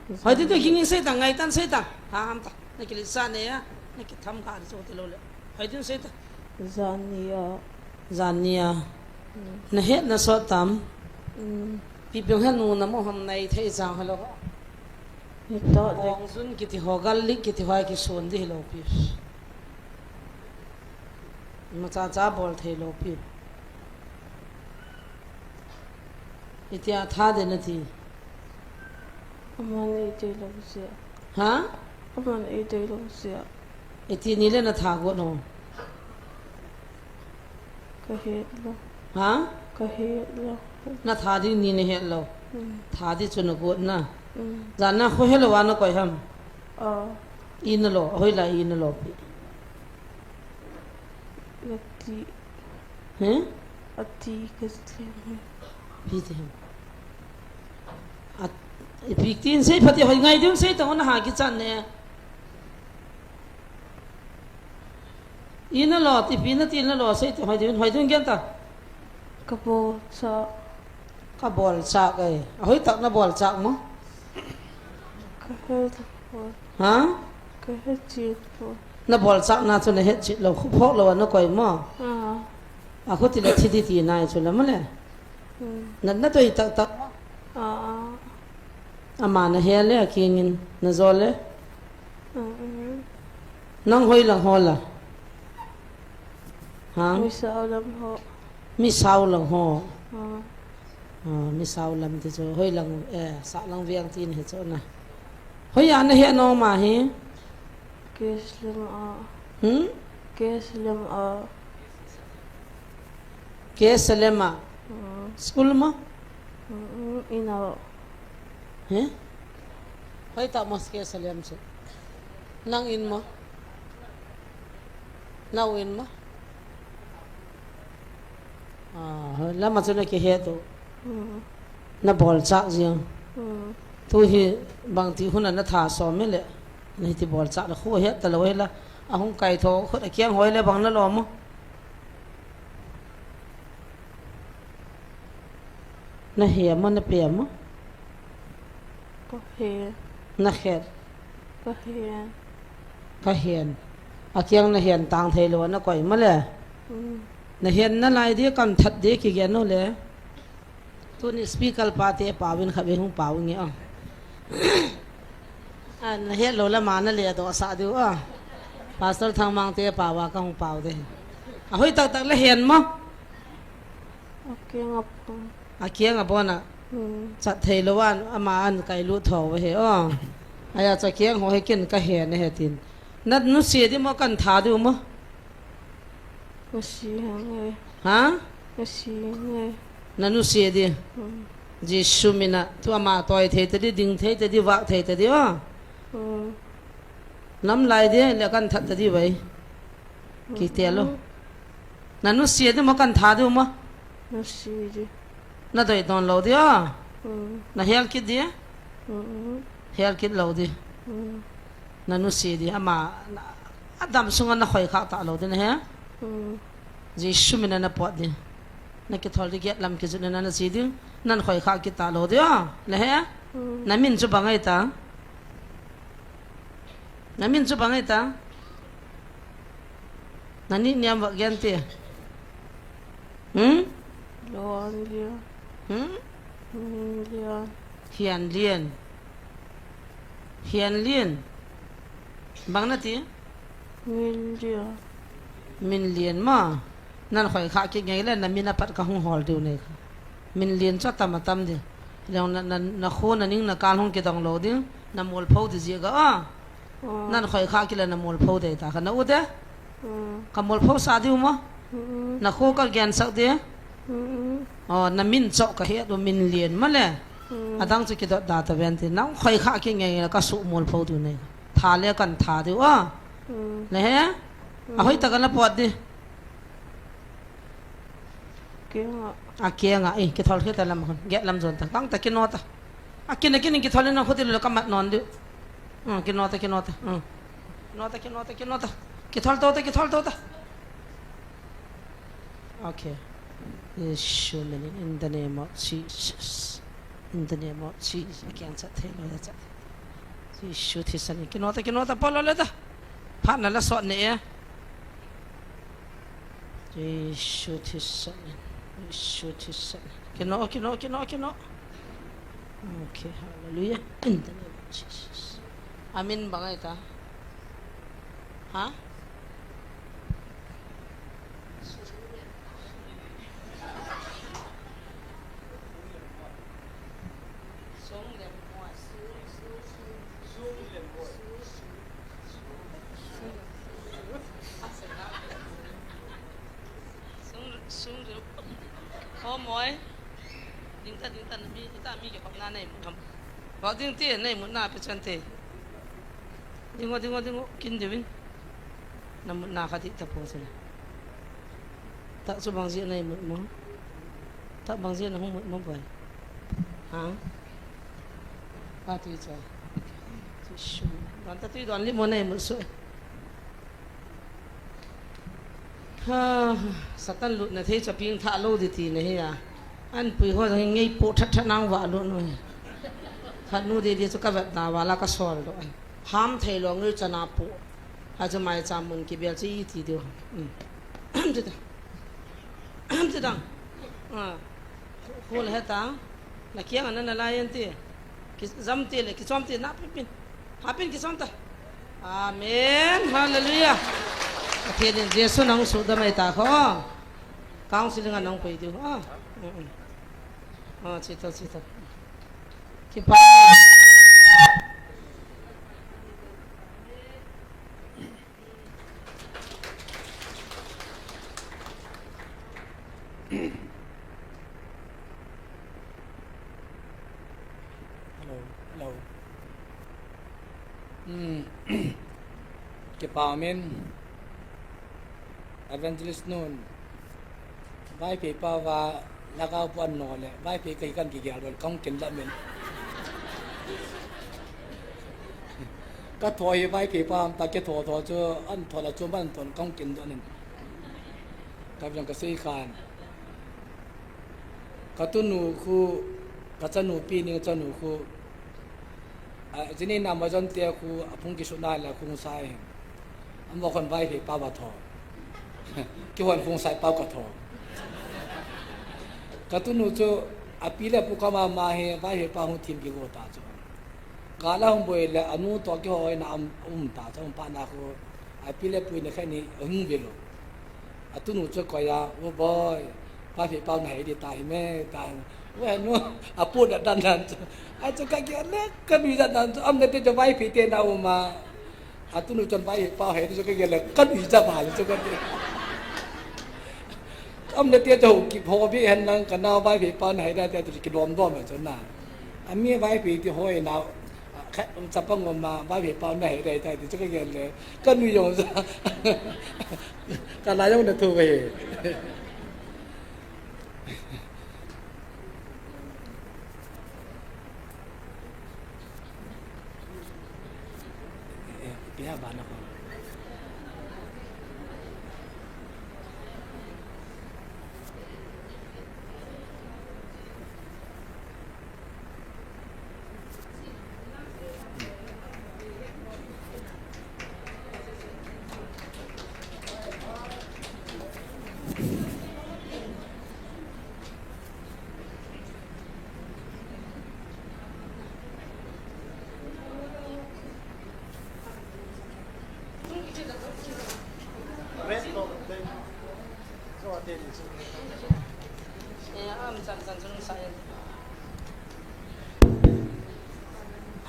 Zan. Hoi tu tu king sei ta, ngai tan sei ta. Ha ham ta. Na kilisa ne ya. Na kitham kha so te lo le. Hoi tu sei ta. Zan ni ya. Zan ni ya. Mm. Na het na sot tam. Mm. Pi piong ha nu na mo ham nai thei jang ha lo. Ni to le. Ong zun kiti ho, gal lik kiti ho ki son di lo pi. Ma cha cha bol thei lo pi. Itia tha de na ti. Aman ei dei lo sia. Ha? Aman ei dei lo sia. Iti ni le na tha go no. Ka het lo. Ha? Ka het lo. Na tha di ni na het lo. Mm. Tha di chu na go na. Mm. Zan na kho he lo wa na koi ham. Ah. I na lo, hoi la i na lo pi. Lati. He? Ati ka ti. Pi ti hem. At, ipi tin sei pha ti hoi ngai dun sei ta hon ha ki chan ne. I na lo, ipi na ti na lo sei ti hoi dun, hoi dun gen ta. Ka bol cha. Ka bol cha kai. A hoi tak na bol cha mo. Ka he ta bol. Ha? Ka he chi bol. Na bol cha na chu na he chi lo, khu phok lo na koi mo. Ah. A khu ti le thi di ti nai chu la mo le. Hmm. Na, na toi tak tak. Ah, ah. Ama na he le a kingin na zo le. Hmm, hmm. Nang hoi lang ho la. Ha? Mi sao lam ho. Mi sao lang ho. Ah. Ah, mi sao lam ti chu hoi lang, eh, sa lang viang tin he chu na. Hoi a na he no ma hi. Kes lam a. Hmm? Kes lam a. K S L M a? Mm. School mo? Mm, ina. He? Hoi ta mo K S L M chu. Nang in mo? Nau in mo? Ah, lama chu na kihe tu. Mm. Na bol chak jing. Mm. Tu hi bang ti hun a na tha som me le. Na hiti bol chak le khu het ta lo he la. A hung kai tho khu a kiang hoi le bang na lo mo. Na he mo, na pe mo? Ka he. Na het. Ka he. Ka hen. A kiang na hen tang thei lo, na koi mo le. Mm. Na hen na lai di, kan that di, ki gen no le. Tuni speaker pa te pau in kha be hung pau nge a. A, na het lo la ma na le do sa diu a. Pastor Thangmang te pau a ka hung pau de. A hoi tak tak le hen mo. Okay, ngap. A kiang a bon a. Hmm. Chat thei lo an, ama an kai lut tho ve he o. Aya cha kiang ho he kin ka he ne he tin. Na nusia di mo kan tha di mo. Nusia nge. Ha? Nusia nge. Na nusia di. Hmm. Jesu min a tu ama toi thei ta di, ding thei ta di, vak thei ta di o. Hmm. Nam lai di, le kan that ta di vai. Kiti lo. Mm. Na nusia di mo kan tha di mo. Nusia di. Na doi don lo di o. Mm. Na hel kit di. Mm. Hel kit lo di. Mm. Na nusia di ama, na, a dam sunga na khoi khak ta lo di na he. Mm. Jesu min a na pot di. Na kithol di get lam kijut na na si di. Nan khoi khak kit ta lo di o. Na he. Mm. Na min chu bang ai ta. Na min chu bang ai ta? Na ni niam va gen te. Hmm? Lon Lian. Hmm? Min Lian. Hian Lian. Hian Lian. Bang na ti? Min Lian. Min Lian ma. Nan khoi kha ki ngei le na min a pat ka hung hol diu nei kha. Min Lian chu tam a tam di. Leong na, na, na khu na ning na kal hung kidong lo ding. Na mol pho di ji ga a. Oh. Nan khoi kha ki le na mol pho dei ta kha na u de. Mm. Ka mol pho sa diu mo. Mm-mm. Na khu ka gen sak di. Mm-mm. Oh, na min chok ka he du Min Lian ma le. Mm. Adang chu kidot da ta ven ti. Nang khoi kha ki ngei ka su mol pho diu nei. Tha le kan tha diu a. Mm. Na he? A hoi ta ka na pot di. Akenga, eh, kithol khita lam khun. Get lam jon ta. Kang ta kino ta. Akin, akin kithol na khuti lo kamat non diu. Hmm, kino ta, kino ta. Hmm. Kino ta, kino ta, kino ta. Kithol to ta, kithol to ta. Okay. Yeshu minin, in the name of Jesus. In the name of Jesus. Akin sa thei lo ya cha. Yeshu thisan. Kino ta, kino ta, polo le ta. Phat na la sot ne e. Yeshu thisan. Yeshu thisan. Kino, kino, kino, kino. Okay, hallelujah. In the name of Jesus. Amen bang ai ta. Ha? Sung, sung, ho moi. Ding ta, ding ta, mi, ita mi ke khop na nei mun ham. Ho ding ti nei mun na pe chan te. Ding o, ding o, ding o, kin de win. Na mun na kha ti ta po se. Ta chu bang ji nei mun mo. Ta bang ji na hung mun mo boi. Ha? Pa ti cha. Ti shu. Ban ta ti don li mo nei mun su. Ha, Satan lutna thei chu apeng tha lou di ti na hi a. An pui ho jong ngei po that that nang va lut nu hi. Khat nu di di chu ka vet na va la ka sol do ai. Ham thei lo ngei chana po. Ha chu mai cha mun ki bel chi ti diu. Hmm. Ti ta. Ti ta. Ah. Khol heta, na kiang ana na lai ante. Ki jam te le, ki chom te na pin pin. Ha pin ki chom ta. Amen. Hallelujah. Pathen in Jesu nang su da mai ta kho. Counseling anang pui diu. Ah. Mm, mm. Ah, chita, chita. Kipa. Hello, hello. Hmm. Kipa min. Evangelist nun. Vaiphei pa va lhagao pu an no le, Vaiphei kahi kan kigel don, kong kin la min. Ka tho hi Vaiphei pa am ta ke tho tho chu, an tho la chu man tho kong kin don in. Ka jong ka sei khan. Ka tunu khu, ka chanu pi ning chanu khu, A, chini na ma jon te khu, a phung kisu na la khung sai. Am va khon Vaiphei pa va tho. Ki hon khung sai pa ka tho. Ka tunu chu, a pi le pu ka ma ma hi, Vaiphei pa hung thim ki go ta chu. Ka la hung boi le, a nu to ki hoi na am um ta chu, um pa na khu, a pi le pu ne kha ni hung ve lo. A tunu chu koi a, "O boy, Vaiphei pau na hei di ta hi me," ta hi. "We nu, a pu na dan dan chu." Ai chu ka gel le, ka nui dan dan chu, am na te chu Vaiphei te na um a. A tunu chun Vaiphei pau hei chu ka gel le, ka nui cha ba le chu ka ti. Am na te chu ki pho bi hen lang ka na Vaiphei pau na hei da te chu ki lom lom chu na. A mi Vaiphei ti hoi na, Kha, chapang ngom ma, Vaiphei pau na hei dai tai, ti chu ka gel le. Ka nui jong sa. Ka la jong na thu ve. Eh, pia ba na ko.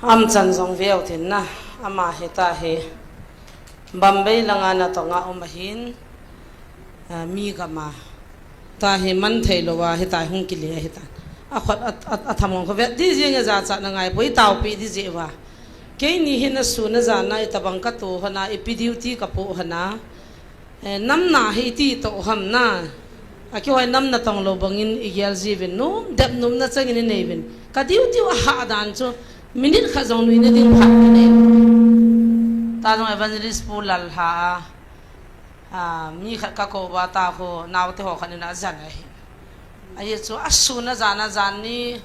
Amchan jong veu tin na, ama hita hi Bombay langa na tonga um ahin, ah, mi gama. Tahi man thei lou a, hitai hung kile hitan. A khot a, a, a tham ngong kho vet di jing e, jachat na ngai poi, i taopi di jeh uva. Keini hin a sun a jan a itabang ka to hon a, ipi duty ka po hon a. Eh, nam na hi iti to ham na. Akihoi nam natong lou bangin igel jiuvin, nom dep nomna changin inei uvin. Ka duty u ahah dan chu minute khat jong nuina ding phat kanei. Tah jong evangelist Pu Lalha a, a, mi khat kakou uva tah khu naote ho khat in ajan ahi. Ahi chu asun a jan a jan ni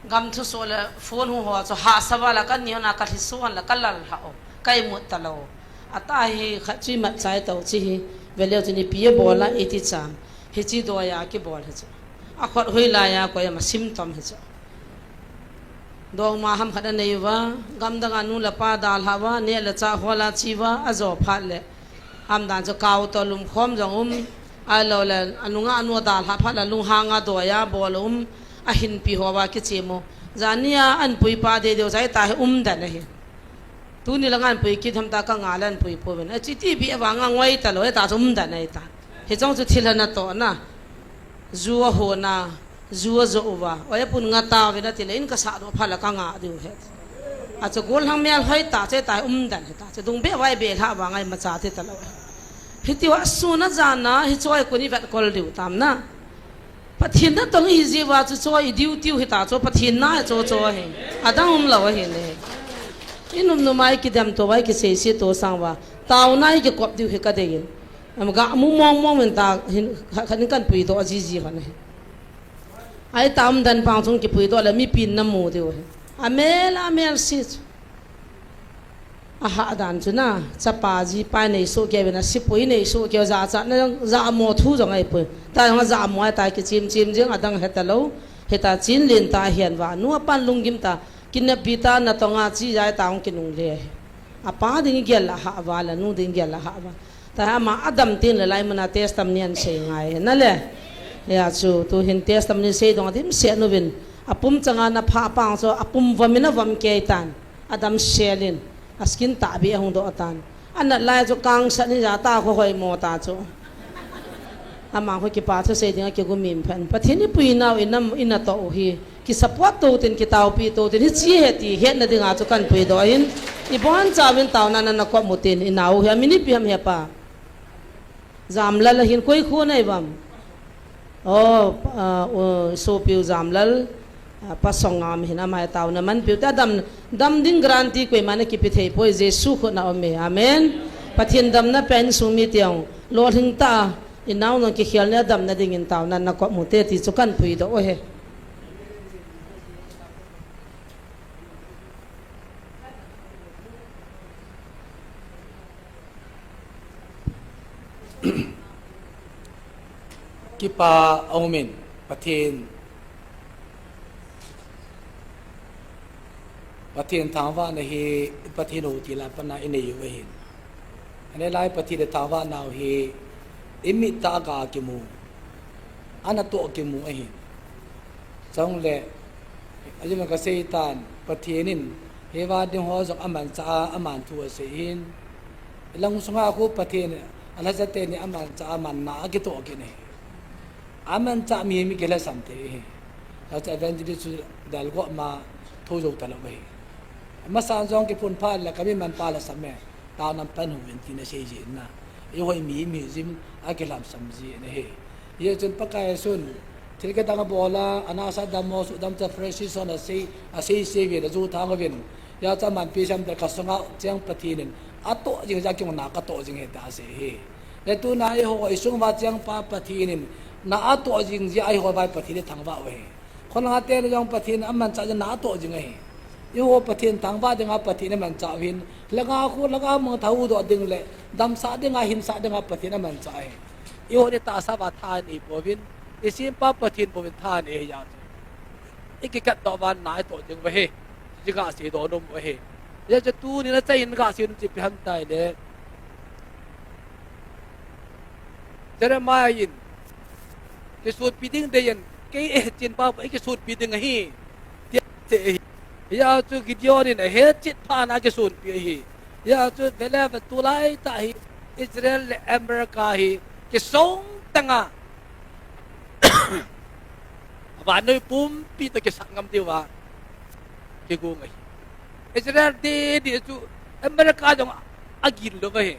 gam thusoh le phone hung ho chu hahsa val a kani hon a kalhi suh hon le kalal ha o. Ka imut talou. Atah hi khat chu imat chai tau chi hi. Veleu chu nipi abol a iti cham. Hichi doya kibol hi chu. Akhut hoilai a koi ama sim tom hi chu. Dongma ham khat anei uva, gamdang a nu le pa dalha uva, neh le chah hol a che uva, ajo phat le. Ham dan chu kau to lumkhom jong um, ahilou le, anunga anu dalha phat le lunghang a doya bol um, ahinpi ho uva kichim u. Jani a anpui pa deh deh u jai ta hi umden ahi. Tuni langa anpui kit ham ta ka nga le anpui pouvin. Achi ti bi avang a ngoi talou, eta chu umden ahi ta. Hichong chu thil ana tohna. Ju ahon a, ju ajoh uva. Oi apun nga tauvin ati le in kasah doh phat le ka nga diu ahi. Achu gollhang mel hoi ta che ta hi umden ahi ta. Chu dung be vai be lha vang a imacha ti talou. Hiti uva sun a jan a, hichu hi koi in ivetkol diu tam na. Pathen natong ihi jeh uva chu chu i duty u hita chu Pathen na chu chu hi. Adang umlou ahi ne. Inum num a ikidem to uva ikisei sei to sang uva. Taona ikikop diu hi kadei in. Am ga mu mong mong in ta hin khat in kan puidoh jiji hon ahi. Ai tam dan pang chung kipuidoh le mipin namu diu ahi. Amel amel si chu. Ahah dan chu na, chapa jipa nei soh kei uvin a, sipui nei soh kei u, jachatna jong, jamo thu jong ahipoi. Tah jong ajamo ahi ta, kichim chim jing, adang heta lou, heta chin len ta ahin vanu, apan lunggim ta, kineppi ta, natong a che jai ta hung kinungle ahi. Apa ding gel ahah val, anu ding gel ahah val. Tah ama adam tin le lai mun a testimony ahin sei ngai ahi na le. Hia chu, tu hin testimony sei dong a dimset uvin. Apum chang a ana phah pang chu, apum vom in avom kei tan. Adamsel in, a skin tahbeh a hung doh tan. Anat lai chu kangsat in ja ta khu hoimo ta chu. Ama khu kipa thu sei ding a kigumim phan. Pathen ipui nau inam, inatoh u hi. Kisupport to tin, kitaopi to tin, hichi ahi ti hetna ding a chu kan puidoh in. Ibonchauvin taona nana kop u tin, inau hi, amin ipi ham hepa. Jamlal ahin koi khu nei uvam. O, a, u, sopiu Jamlal, a, Pa Songam hin ama taona manpiu te dam, dam ding guarantee koima nakipe thei poi Jesu khut na um e. Amen. Pathen damna pen sung mi tiang. Lolhing ta, inau nang kikhel ne damna ding in taona nakop u te ti chu kan puidoh u ahi. Kipa aumin, Pathen, Pathen thangvahna hi, Pathen u ti la pana inei u ahin. Ane lai Pathen thangvahna u hi, imit ta aga kimu, anatoh kimu ahin. Chule, ajeh a kasei tan, Pathen in, hiva ding ho jong amanchah a, aman thu asei hin. Ilang sunga khu Pathen, alhacha teni amanchah a, amanna akitoh kit e. Amanchah mi, mi kilhasam thei e. Alhacha evangelist chu dalgop ma, tho jou talou e. Amasan jong kiphun phat le, kami manpa lhasam e. Taona pan uvin tin asei jin na. Eiho mi, mi jin akilhamsam jin ahi. Hijeh chun Pakai Jesun, thil kidang abol a, anasa dam ho, sudam cha fresh season asei, asei sei uvin, aju thang uvin. Hijeh chun amanpi sem te kasunga cheng Pathen in, atoh jing jeh a kei jong na katoh jing ahi tia asei ahi. Le tuna eiho, isung uva cheng pa Pathen in, na atoh jing jeh a eiho vai Pathen in thangvah u ahi. Kholanga teni jong Pathen amanchah jeh a na atoh jing ahi. Eiho Pathen thangvah dinga Pathen in amanchah u ahin. Langa khu, langa mang thau doh ding le, damsah dinga, hinsah dinga Pathen amanchah ahi. Eiho ni tahsa uva tha inei pouvin, isempa Pathen bouvin tha inei ahi jeh chun. Ikikat doh uva na itoh ding u ahi. Hiche gasei doh nom u ahi. Hijeh chun tuni nachai in gasei nom chu ipi ham itile. Jeremiah in, kisonpi ding dei in, kei eihetchet pa, ikisonpi ding ahi, tia asei ahi. Hijeh chun Gideon in ahetchet phat na kisonpi ahi. Hijeh chun vele ve tulai tah hi, Israel le America hi, kisong tanga. Vannoi pumpi toh kisat ngam diuva kigong ahi. Israel didi chu America jong agin lou ahi.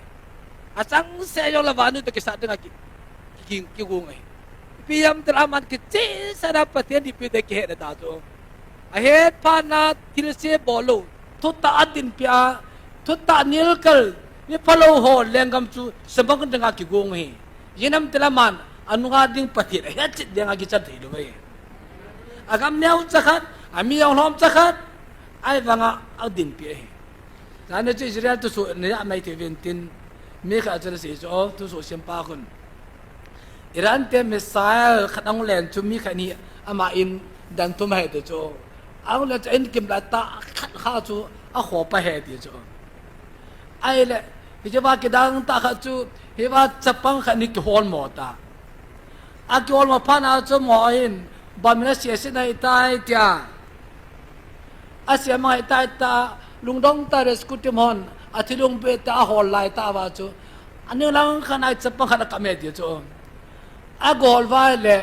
Achangseh jongle vannoi toh kisat dinga ki, ki, kigong ahi. Ipi ham itile aman kichehsah a Pathen dinpi te kihetna ta chu. Ahet phat na thilse bol lou. Thutah a dinpi a, thutah nilkal, mi phalou ho lenggam chu semang dinga kigong hi. Ijeh inem itile aman anunga ding Pathen ahetchet dinga kichan thei lou ahi. Agam neo chakhat, ami jong lhom chakhat, ahivanga adinpi ahi. Jani chu Israel thusoh neiya mai thei uvin tin, mi khat chun asei chu, o, thusoh sempa khun. Iran te missile khat ahung len chu mi khat ni ama in dan thum ahi ti chu. Ahung len chu in kim lai tah khat kha chu akhopa ahi ti chu. Ahile, hiche va kidang tah khat chu, hiva chapang khat ni kiholmo ta. Akiholmo phat na chu amaho in, bang in asei sei nai tai tia. Asei mang ahitai tia, lungdong tah rescue team hon, athilung beh tah ahol lai tah uva chu. Aning lang khat a chapang khat akap e ti chu. Agol uva le,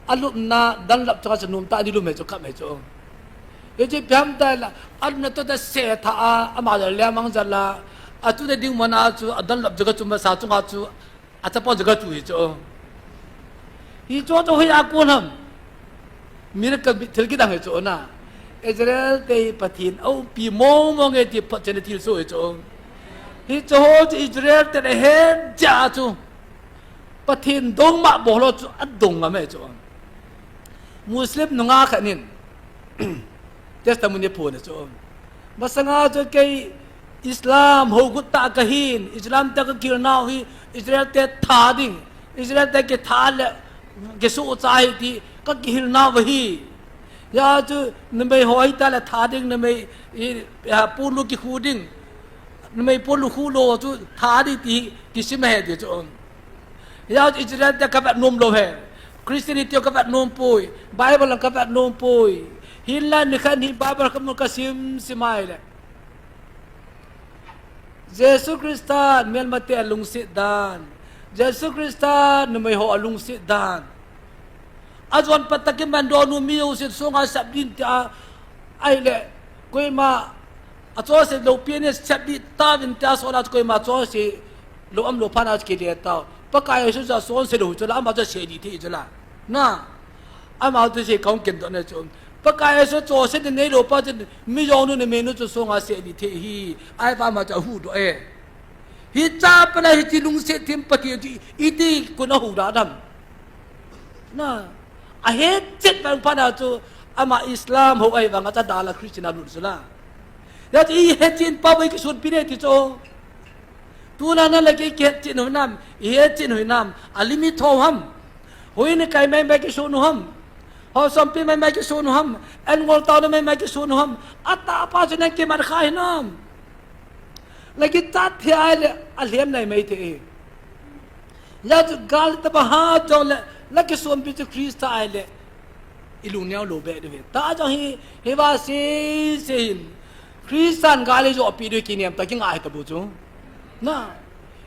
alupna Dunlop chunga chu nom tah ni lum e chu kap e chu. Hiche ipi ham itile, alupna toh tah se tha a, ama jong le mang jal a, atu te ding mona chu, a Dunlop jong ka chu masa chunga chu, achapang jong ka chu hi chu. Hichu chu hoiya kon ham. Miracle thil kidang hi chu na. Israel te hi Pathen aumpi mong mong e ti photchetna thilsoh hi chu. Hichu ho chu Israel te ahet jeh a chu. Pathen dongma bol ho chu adong ngam e chu. Muslim nungah khat in testimony aphon e chu. Masanga chu kei Islam hougut tah kahin, Islam te kakihil nau hi, Israel te tha ding, Israel te kitha le kisuhcha ahi ti kakihil nau ahi. Hijeh chun numei ho hita le tha ding, numei i, a, ponlu kikhu ding, numei ponlu khu lou chu tha ding ti kisim ahi ti chu. Hijeh chun Israel te kavet nom lou ahi. Christianity kavet nom poi. Bible kavet nom poi. Hinla nikhat hi Bible kamu kasim sim ahile. Jesu Christa melmate alungset dan. Jesu Christa numei ho alungset dan. Ajon pat tah in man donu mi jousen songa sep din tia. Ahile, koima achonse lou pi ni sep di tauvin tia sona koima chonse lou umlou phat na kile tau. Pakai Jesu chu achonse lou chu la, ama chu asei di thei chu la. Na, ama chu sei kong ken doh na chu. Pakai Jesu chonse di neilou pa chu mi jong nu ni me nu chu songa sei di thei hi. Ahivang ama chu ahuhdoh e. Hiche pa na hiche lungset them Pathen chu iti kon ahuhdoh dem. Na, ahetchet vang phat na chu ama Islam hou ahivanga chu adalha Christian alut chu la. Hijeh chun ihetchet pa bou kisonpi nei ti chu. Tuna nang le kei kihetchet u hinam, ihetchet u hinam, a limit ho ham. Hoi ni kai mai mai kison u ham. Ho sompi mai mai kison u ham. An ngol tao na mai mai kison u ham. Atahpa chu nang kimat kha hinam. Lagi chat thei ahile, alhem nai mai thei. Hijeh chun gal tah ba ha jong le, la kisonpi chu Christa ahile, ilung neo lou be diu ahi. Tah jong hi, hiva sei sei hin. Christan gal ijoh pi diu kinem tah kingai ta bou chu. Na,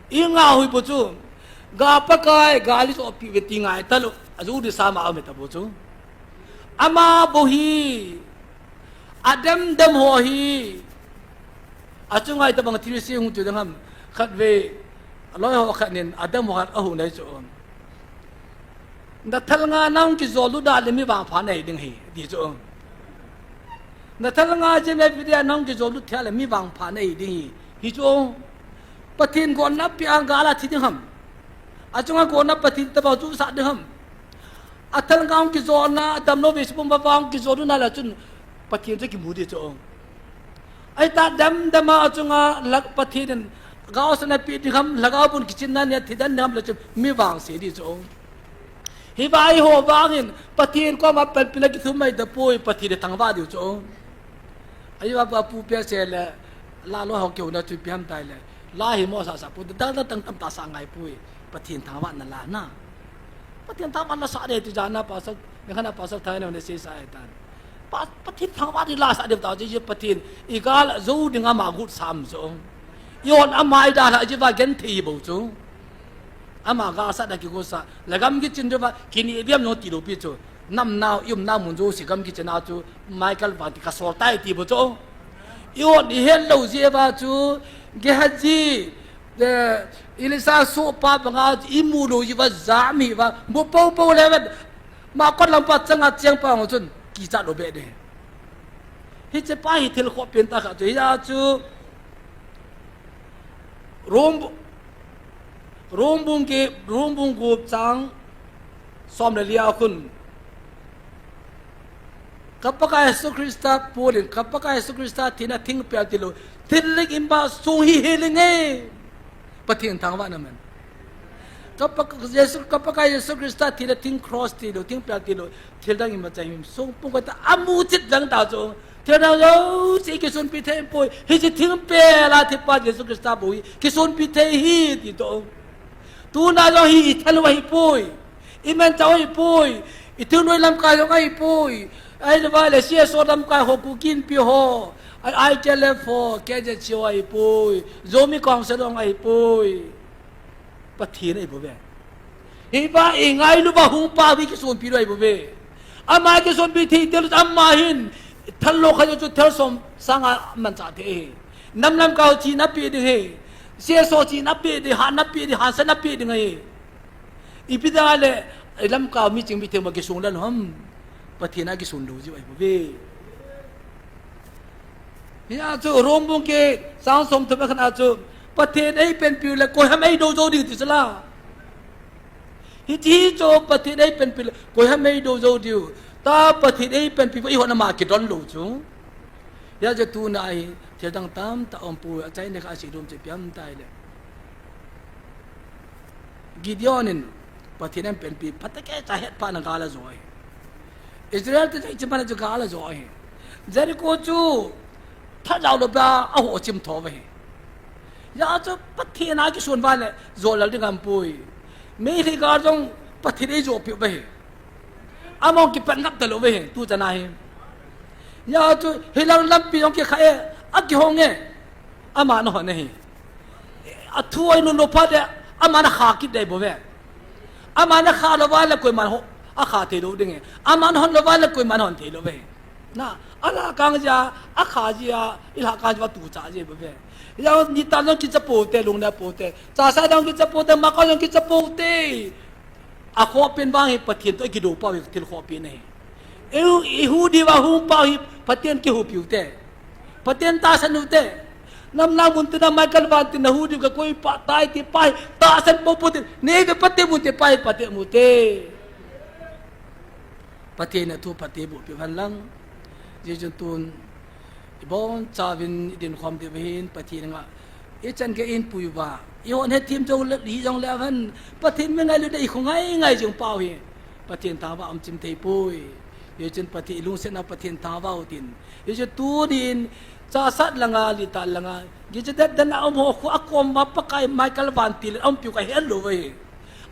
ingah hui bou chu. Ga Pakai, gal ijoh pi ve ti ngai talou. Ajoh di sa ma um ta bou chu. Ama bou hi. Adem dem ho hi. Achunga itobang thilse hung chu ding ham. Khatvei, aloi ho khat nin, adem ho khat ahung nei chu. Na thal nga nang kijol lut da le mi vangpha nei ding hi, ti chu. Na thal nga je me pi dia nang kijol lut thia le mi vangpha nei ding hi, hi chu. Pathen gonna pi ang gal a thi ding ham. Achunga gonna Pathen tobang chu sa ding ham. Athal nga hung kijolna, adamlou vei sipum vava hung kijolna la chun Pathen chu kimu di chu. Ahi ta dem dem a chunga lak Pathen in gaosapna pe ding ham, lhagao bun kichinna nia thi den ham la chun mi vangse di chu. Hiva eiho vangin Pathen koma panpina kithum mai da poi Pathen thangvah diu chu. Ahi va pu pe se le la lo ho keu na chu pi ham tai le. La hi mo sa sa pu dang dang tang tam ta sa ngai poi. Pathen thangvahna la na. Pathen thangvahna sa de ti jana pasal, ni khana pasal thai na ne se sa ai tan. Pa, Pathen thangvah di la sa de ta ji Pathen i gal jo ding ama gut sam jo. I on ama i da la ji va gen thei bou chu. Ama gal sa da kigo sa. La gam kichin jo va kini biam no ti lo pi chu. Nam nau i um na mun jo si gam kichin a chu Michael van ti ka sol tai ti bou chu. I on i het lo ji va chu Gehazi Elisha sohpa banga imu lou jiuva jam hiuva, mu popo le vet. Makot lampa changa chengpa ho chun kichat lou be de. Hichepa hi thil khoh pen tah khat chu, hia chu Rom, Rom bung ki, Rom bung gup chang som le lia khun, ka Pakai Jesu Christa pulin, ka Pakai Jesu Christa thina thingpel tilou, thil ling in ba sung hi healing e. Pathen thangvahna man. Ka Pak-, Jesu, ka Pakai Jesu Christa thina thing cross tilou, thingpel tilou, thil dang ima chang him sung pung kata amu chit dang ta chu. Thil dang jouse kisunpi thei poi. Hiche thingpel a thipa Jesu Christa bou hi kisunpi thei hi ti to. Tuna jong hi i thal u ahi poi. I manchah u ahi poi. I thunoi lamkai jong ahi poi. Ahilou vale C S O lamkai ho, Kuki Inpi ho, I T L F ho, K Z C ho ahi poi. Zomi Council jong ahi poi. Pathen ahi bouve. Hiva i ngailu va hung pa hi kisunpi lou ahi bouve. Ama kisunpi thei teu ama hin thallou khat chu thal som sanga manchah thei ahi. Nam lamkai chihna pe ding ahi. C S O chihna pe ding, hatna pe ding, hansanna pe ding ahi. Ipi ding le, i lamkai mi ching mi theng ma kisung lal ham. Pathen a kisun lou jiu ahi bouve. Hia chu Rom bung ki chang som thum a khan a chu, Pathen eipanpiu le koi ham eidou jou ding ti chu la. Hiche hi chu Pathen eipanpiu le koi ham eidou jou diu. Ta Pathen eipanpiu va eihon ama kidon lou chu. Hia chu tuna hi thil dang tamtah um poi, achaina kha asei dom chu ipi ham ti le. Gideon in Pathen eipanpi phatah keh cha het phat na gal ajo ahi. Israel te hiche man chu gal ajo ahi. Jericho chu thajao lou ba ahoh chim tho uve ahi. Hia chu Pathen a kisun va le jo lal ding aum poi. Meitei gal jong Pathen in eijo piu uve ahi. Amahon kipat ngap talou uve ahi, tu chan a hi. Hia chu hilang lampi jong kikha e, akihong e. Aman ahon ahi. Athu ahin lou phat le, aman akha kit dei bouve. Aman akha lou va le koiman ho, akha thei lou ding e. Aman ahon lou va le koiman ahon thei lou ve. Na, alha kang jia, akha jia, ilha kang jia tu cha ji bouve. Hia nitah jong kicha pou te, lungneo pou te. Chasah jong kicha pou te, makot jong kicha pou te. Akhoh pen vang hi Pathen toh ikidou pau hi thil khoh pen ahi. I, ihuhdoh diuva hung pau hi Pathen kihuhpi u te. Pathen tahsan u te. Nam lang mun tina Michael Vantil nahuhdoh diu ka koi pa tai ti pa hi tahsan popo te. Nei ve Pathen mun te pa hi Pathen mu te. Pathen a thu Pathen bu pi van lang. Jejun tun Ibonchauvin idin khom diu ahin, Pathen anga ichan gei in pui uva, ihon hethem jong le, hi jong le avan, Pathen mi ngailutna ikhongai ngai jing pau hi, Pathen thangvah um chim thei poi. Hichun Pathen ilungsetna Pathen thangvah u tin. Hichu tunin, Chahsat langa, Litan langa, gichi det den a um ho khu akom uva Pakai Michael Vantil in aumpiu kahet lou uve.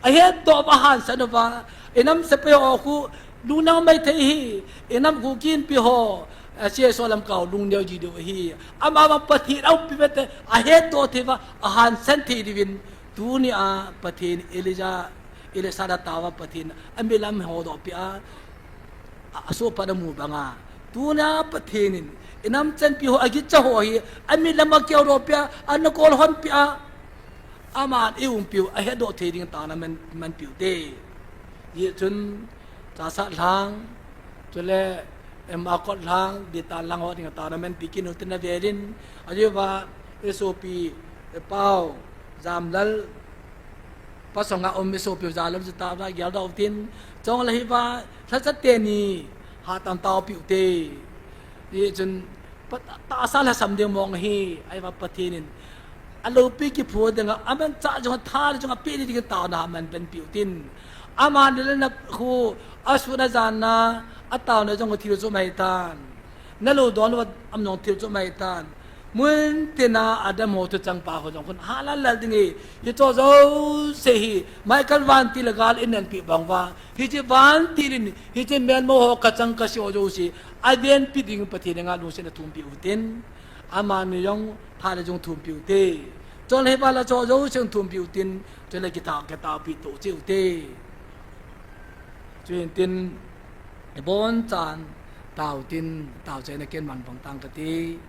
Ahetdoh uva, ahansan uva, inam sepai ho khu lungneo mai thei hi, inam Kuki Inpi ho, a, C S O lamkai ho lungneo ji diu ahi. Amavang Pathen aumpi vete, ahetdoh thei uva, ahansan thei diuvin, tunia Pathen Elijah, Elisha da tauva Pathen, amilam hodoh peh a, a, asohpat amu banga. Tunia Pathen in, inam chanpi ho, agicha ho hi, amilam akihodoh peh a, ana kolhon peh a, aman eiumpiu, ahetdoh thei ding taona man, manpiu te. Hichun, Chahsat lang, chule, em, Makot lang, Litan lang ho ding taona manpi kit u tin avelin, ajeh uva, isopi, ipau, Jamlal, Pasonga um isopiu Jamlal chu tauva geldoh u tin, chule hiva, lhacha teni, hatah in taopiu te. Hichun, Pa-, tahsa lhasam ding mong ahi, ahivang Pathen in, aloupi kiphu dinga, amanchah jong, atha jong, apeh ding taona manpen piu tin. Aman le na khu, asun ajanna, ataona jong thil chu mai tan. Nalou don uva, am jong thil chu mai tan. Mun tina Adam ho thuchang pa ho jong khun, halal lal ding hi, hicho jouse hi, Michael Vantil a gal in anpeh bang uva. Hiche Vantil in, hiche melmo ho kachang kaseo jouse, avenpi ding Pathen anga lungset na thumpi u tin. Amani jong, phat le jong thumpi u te. Chule hiva la cho jouse thumpi u tin, chule kitha, kithapi to cheh u te. Chuin tin, ibonchan, tao tin, tao chaina ken man bang tang kati.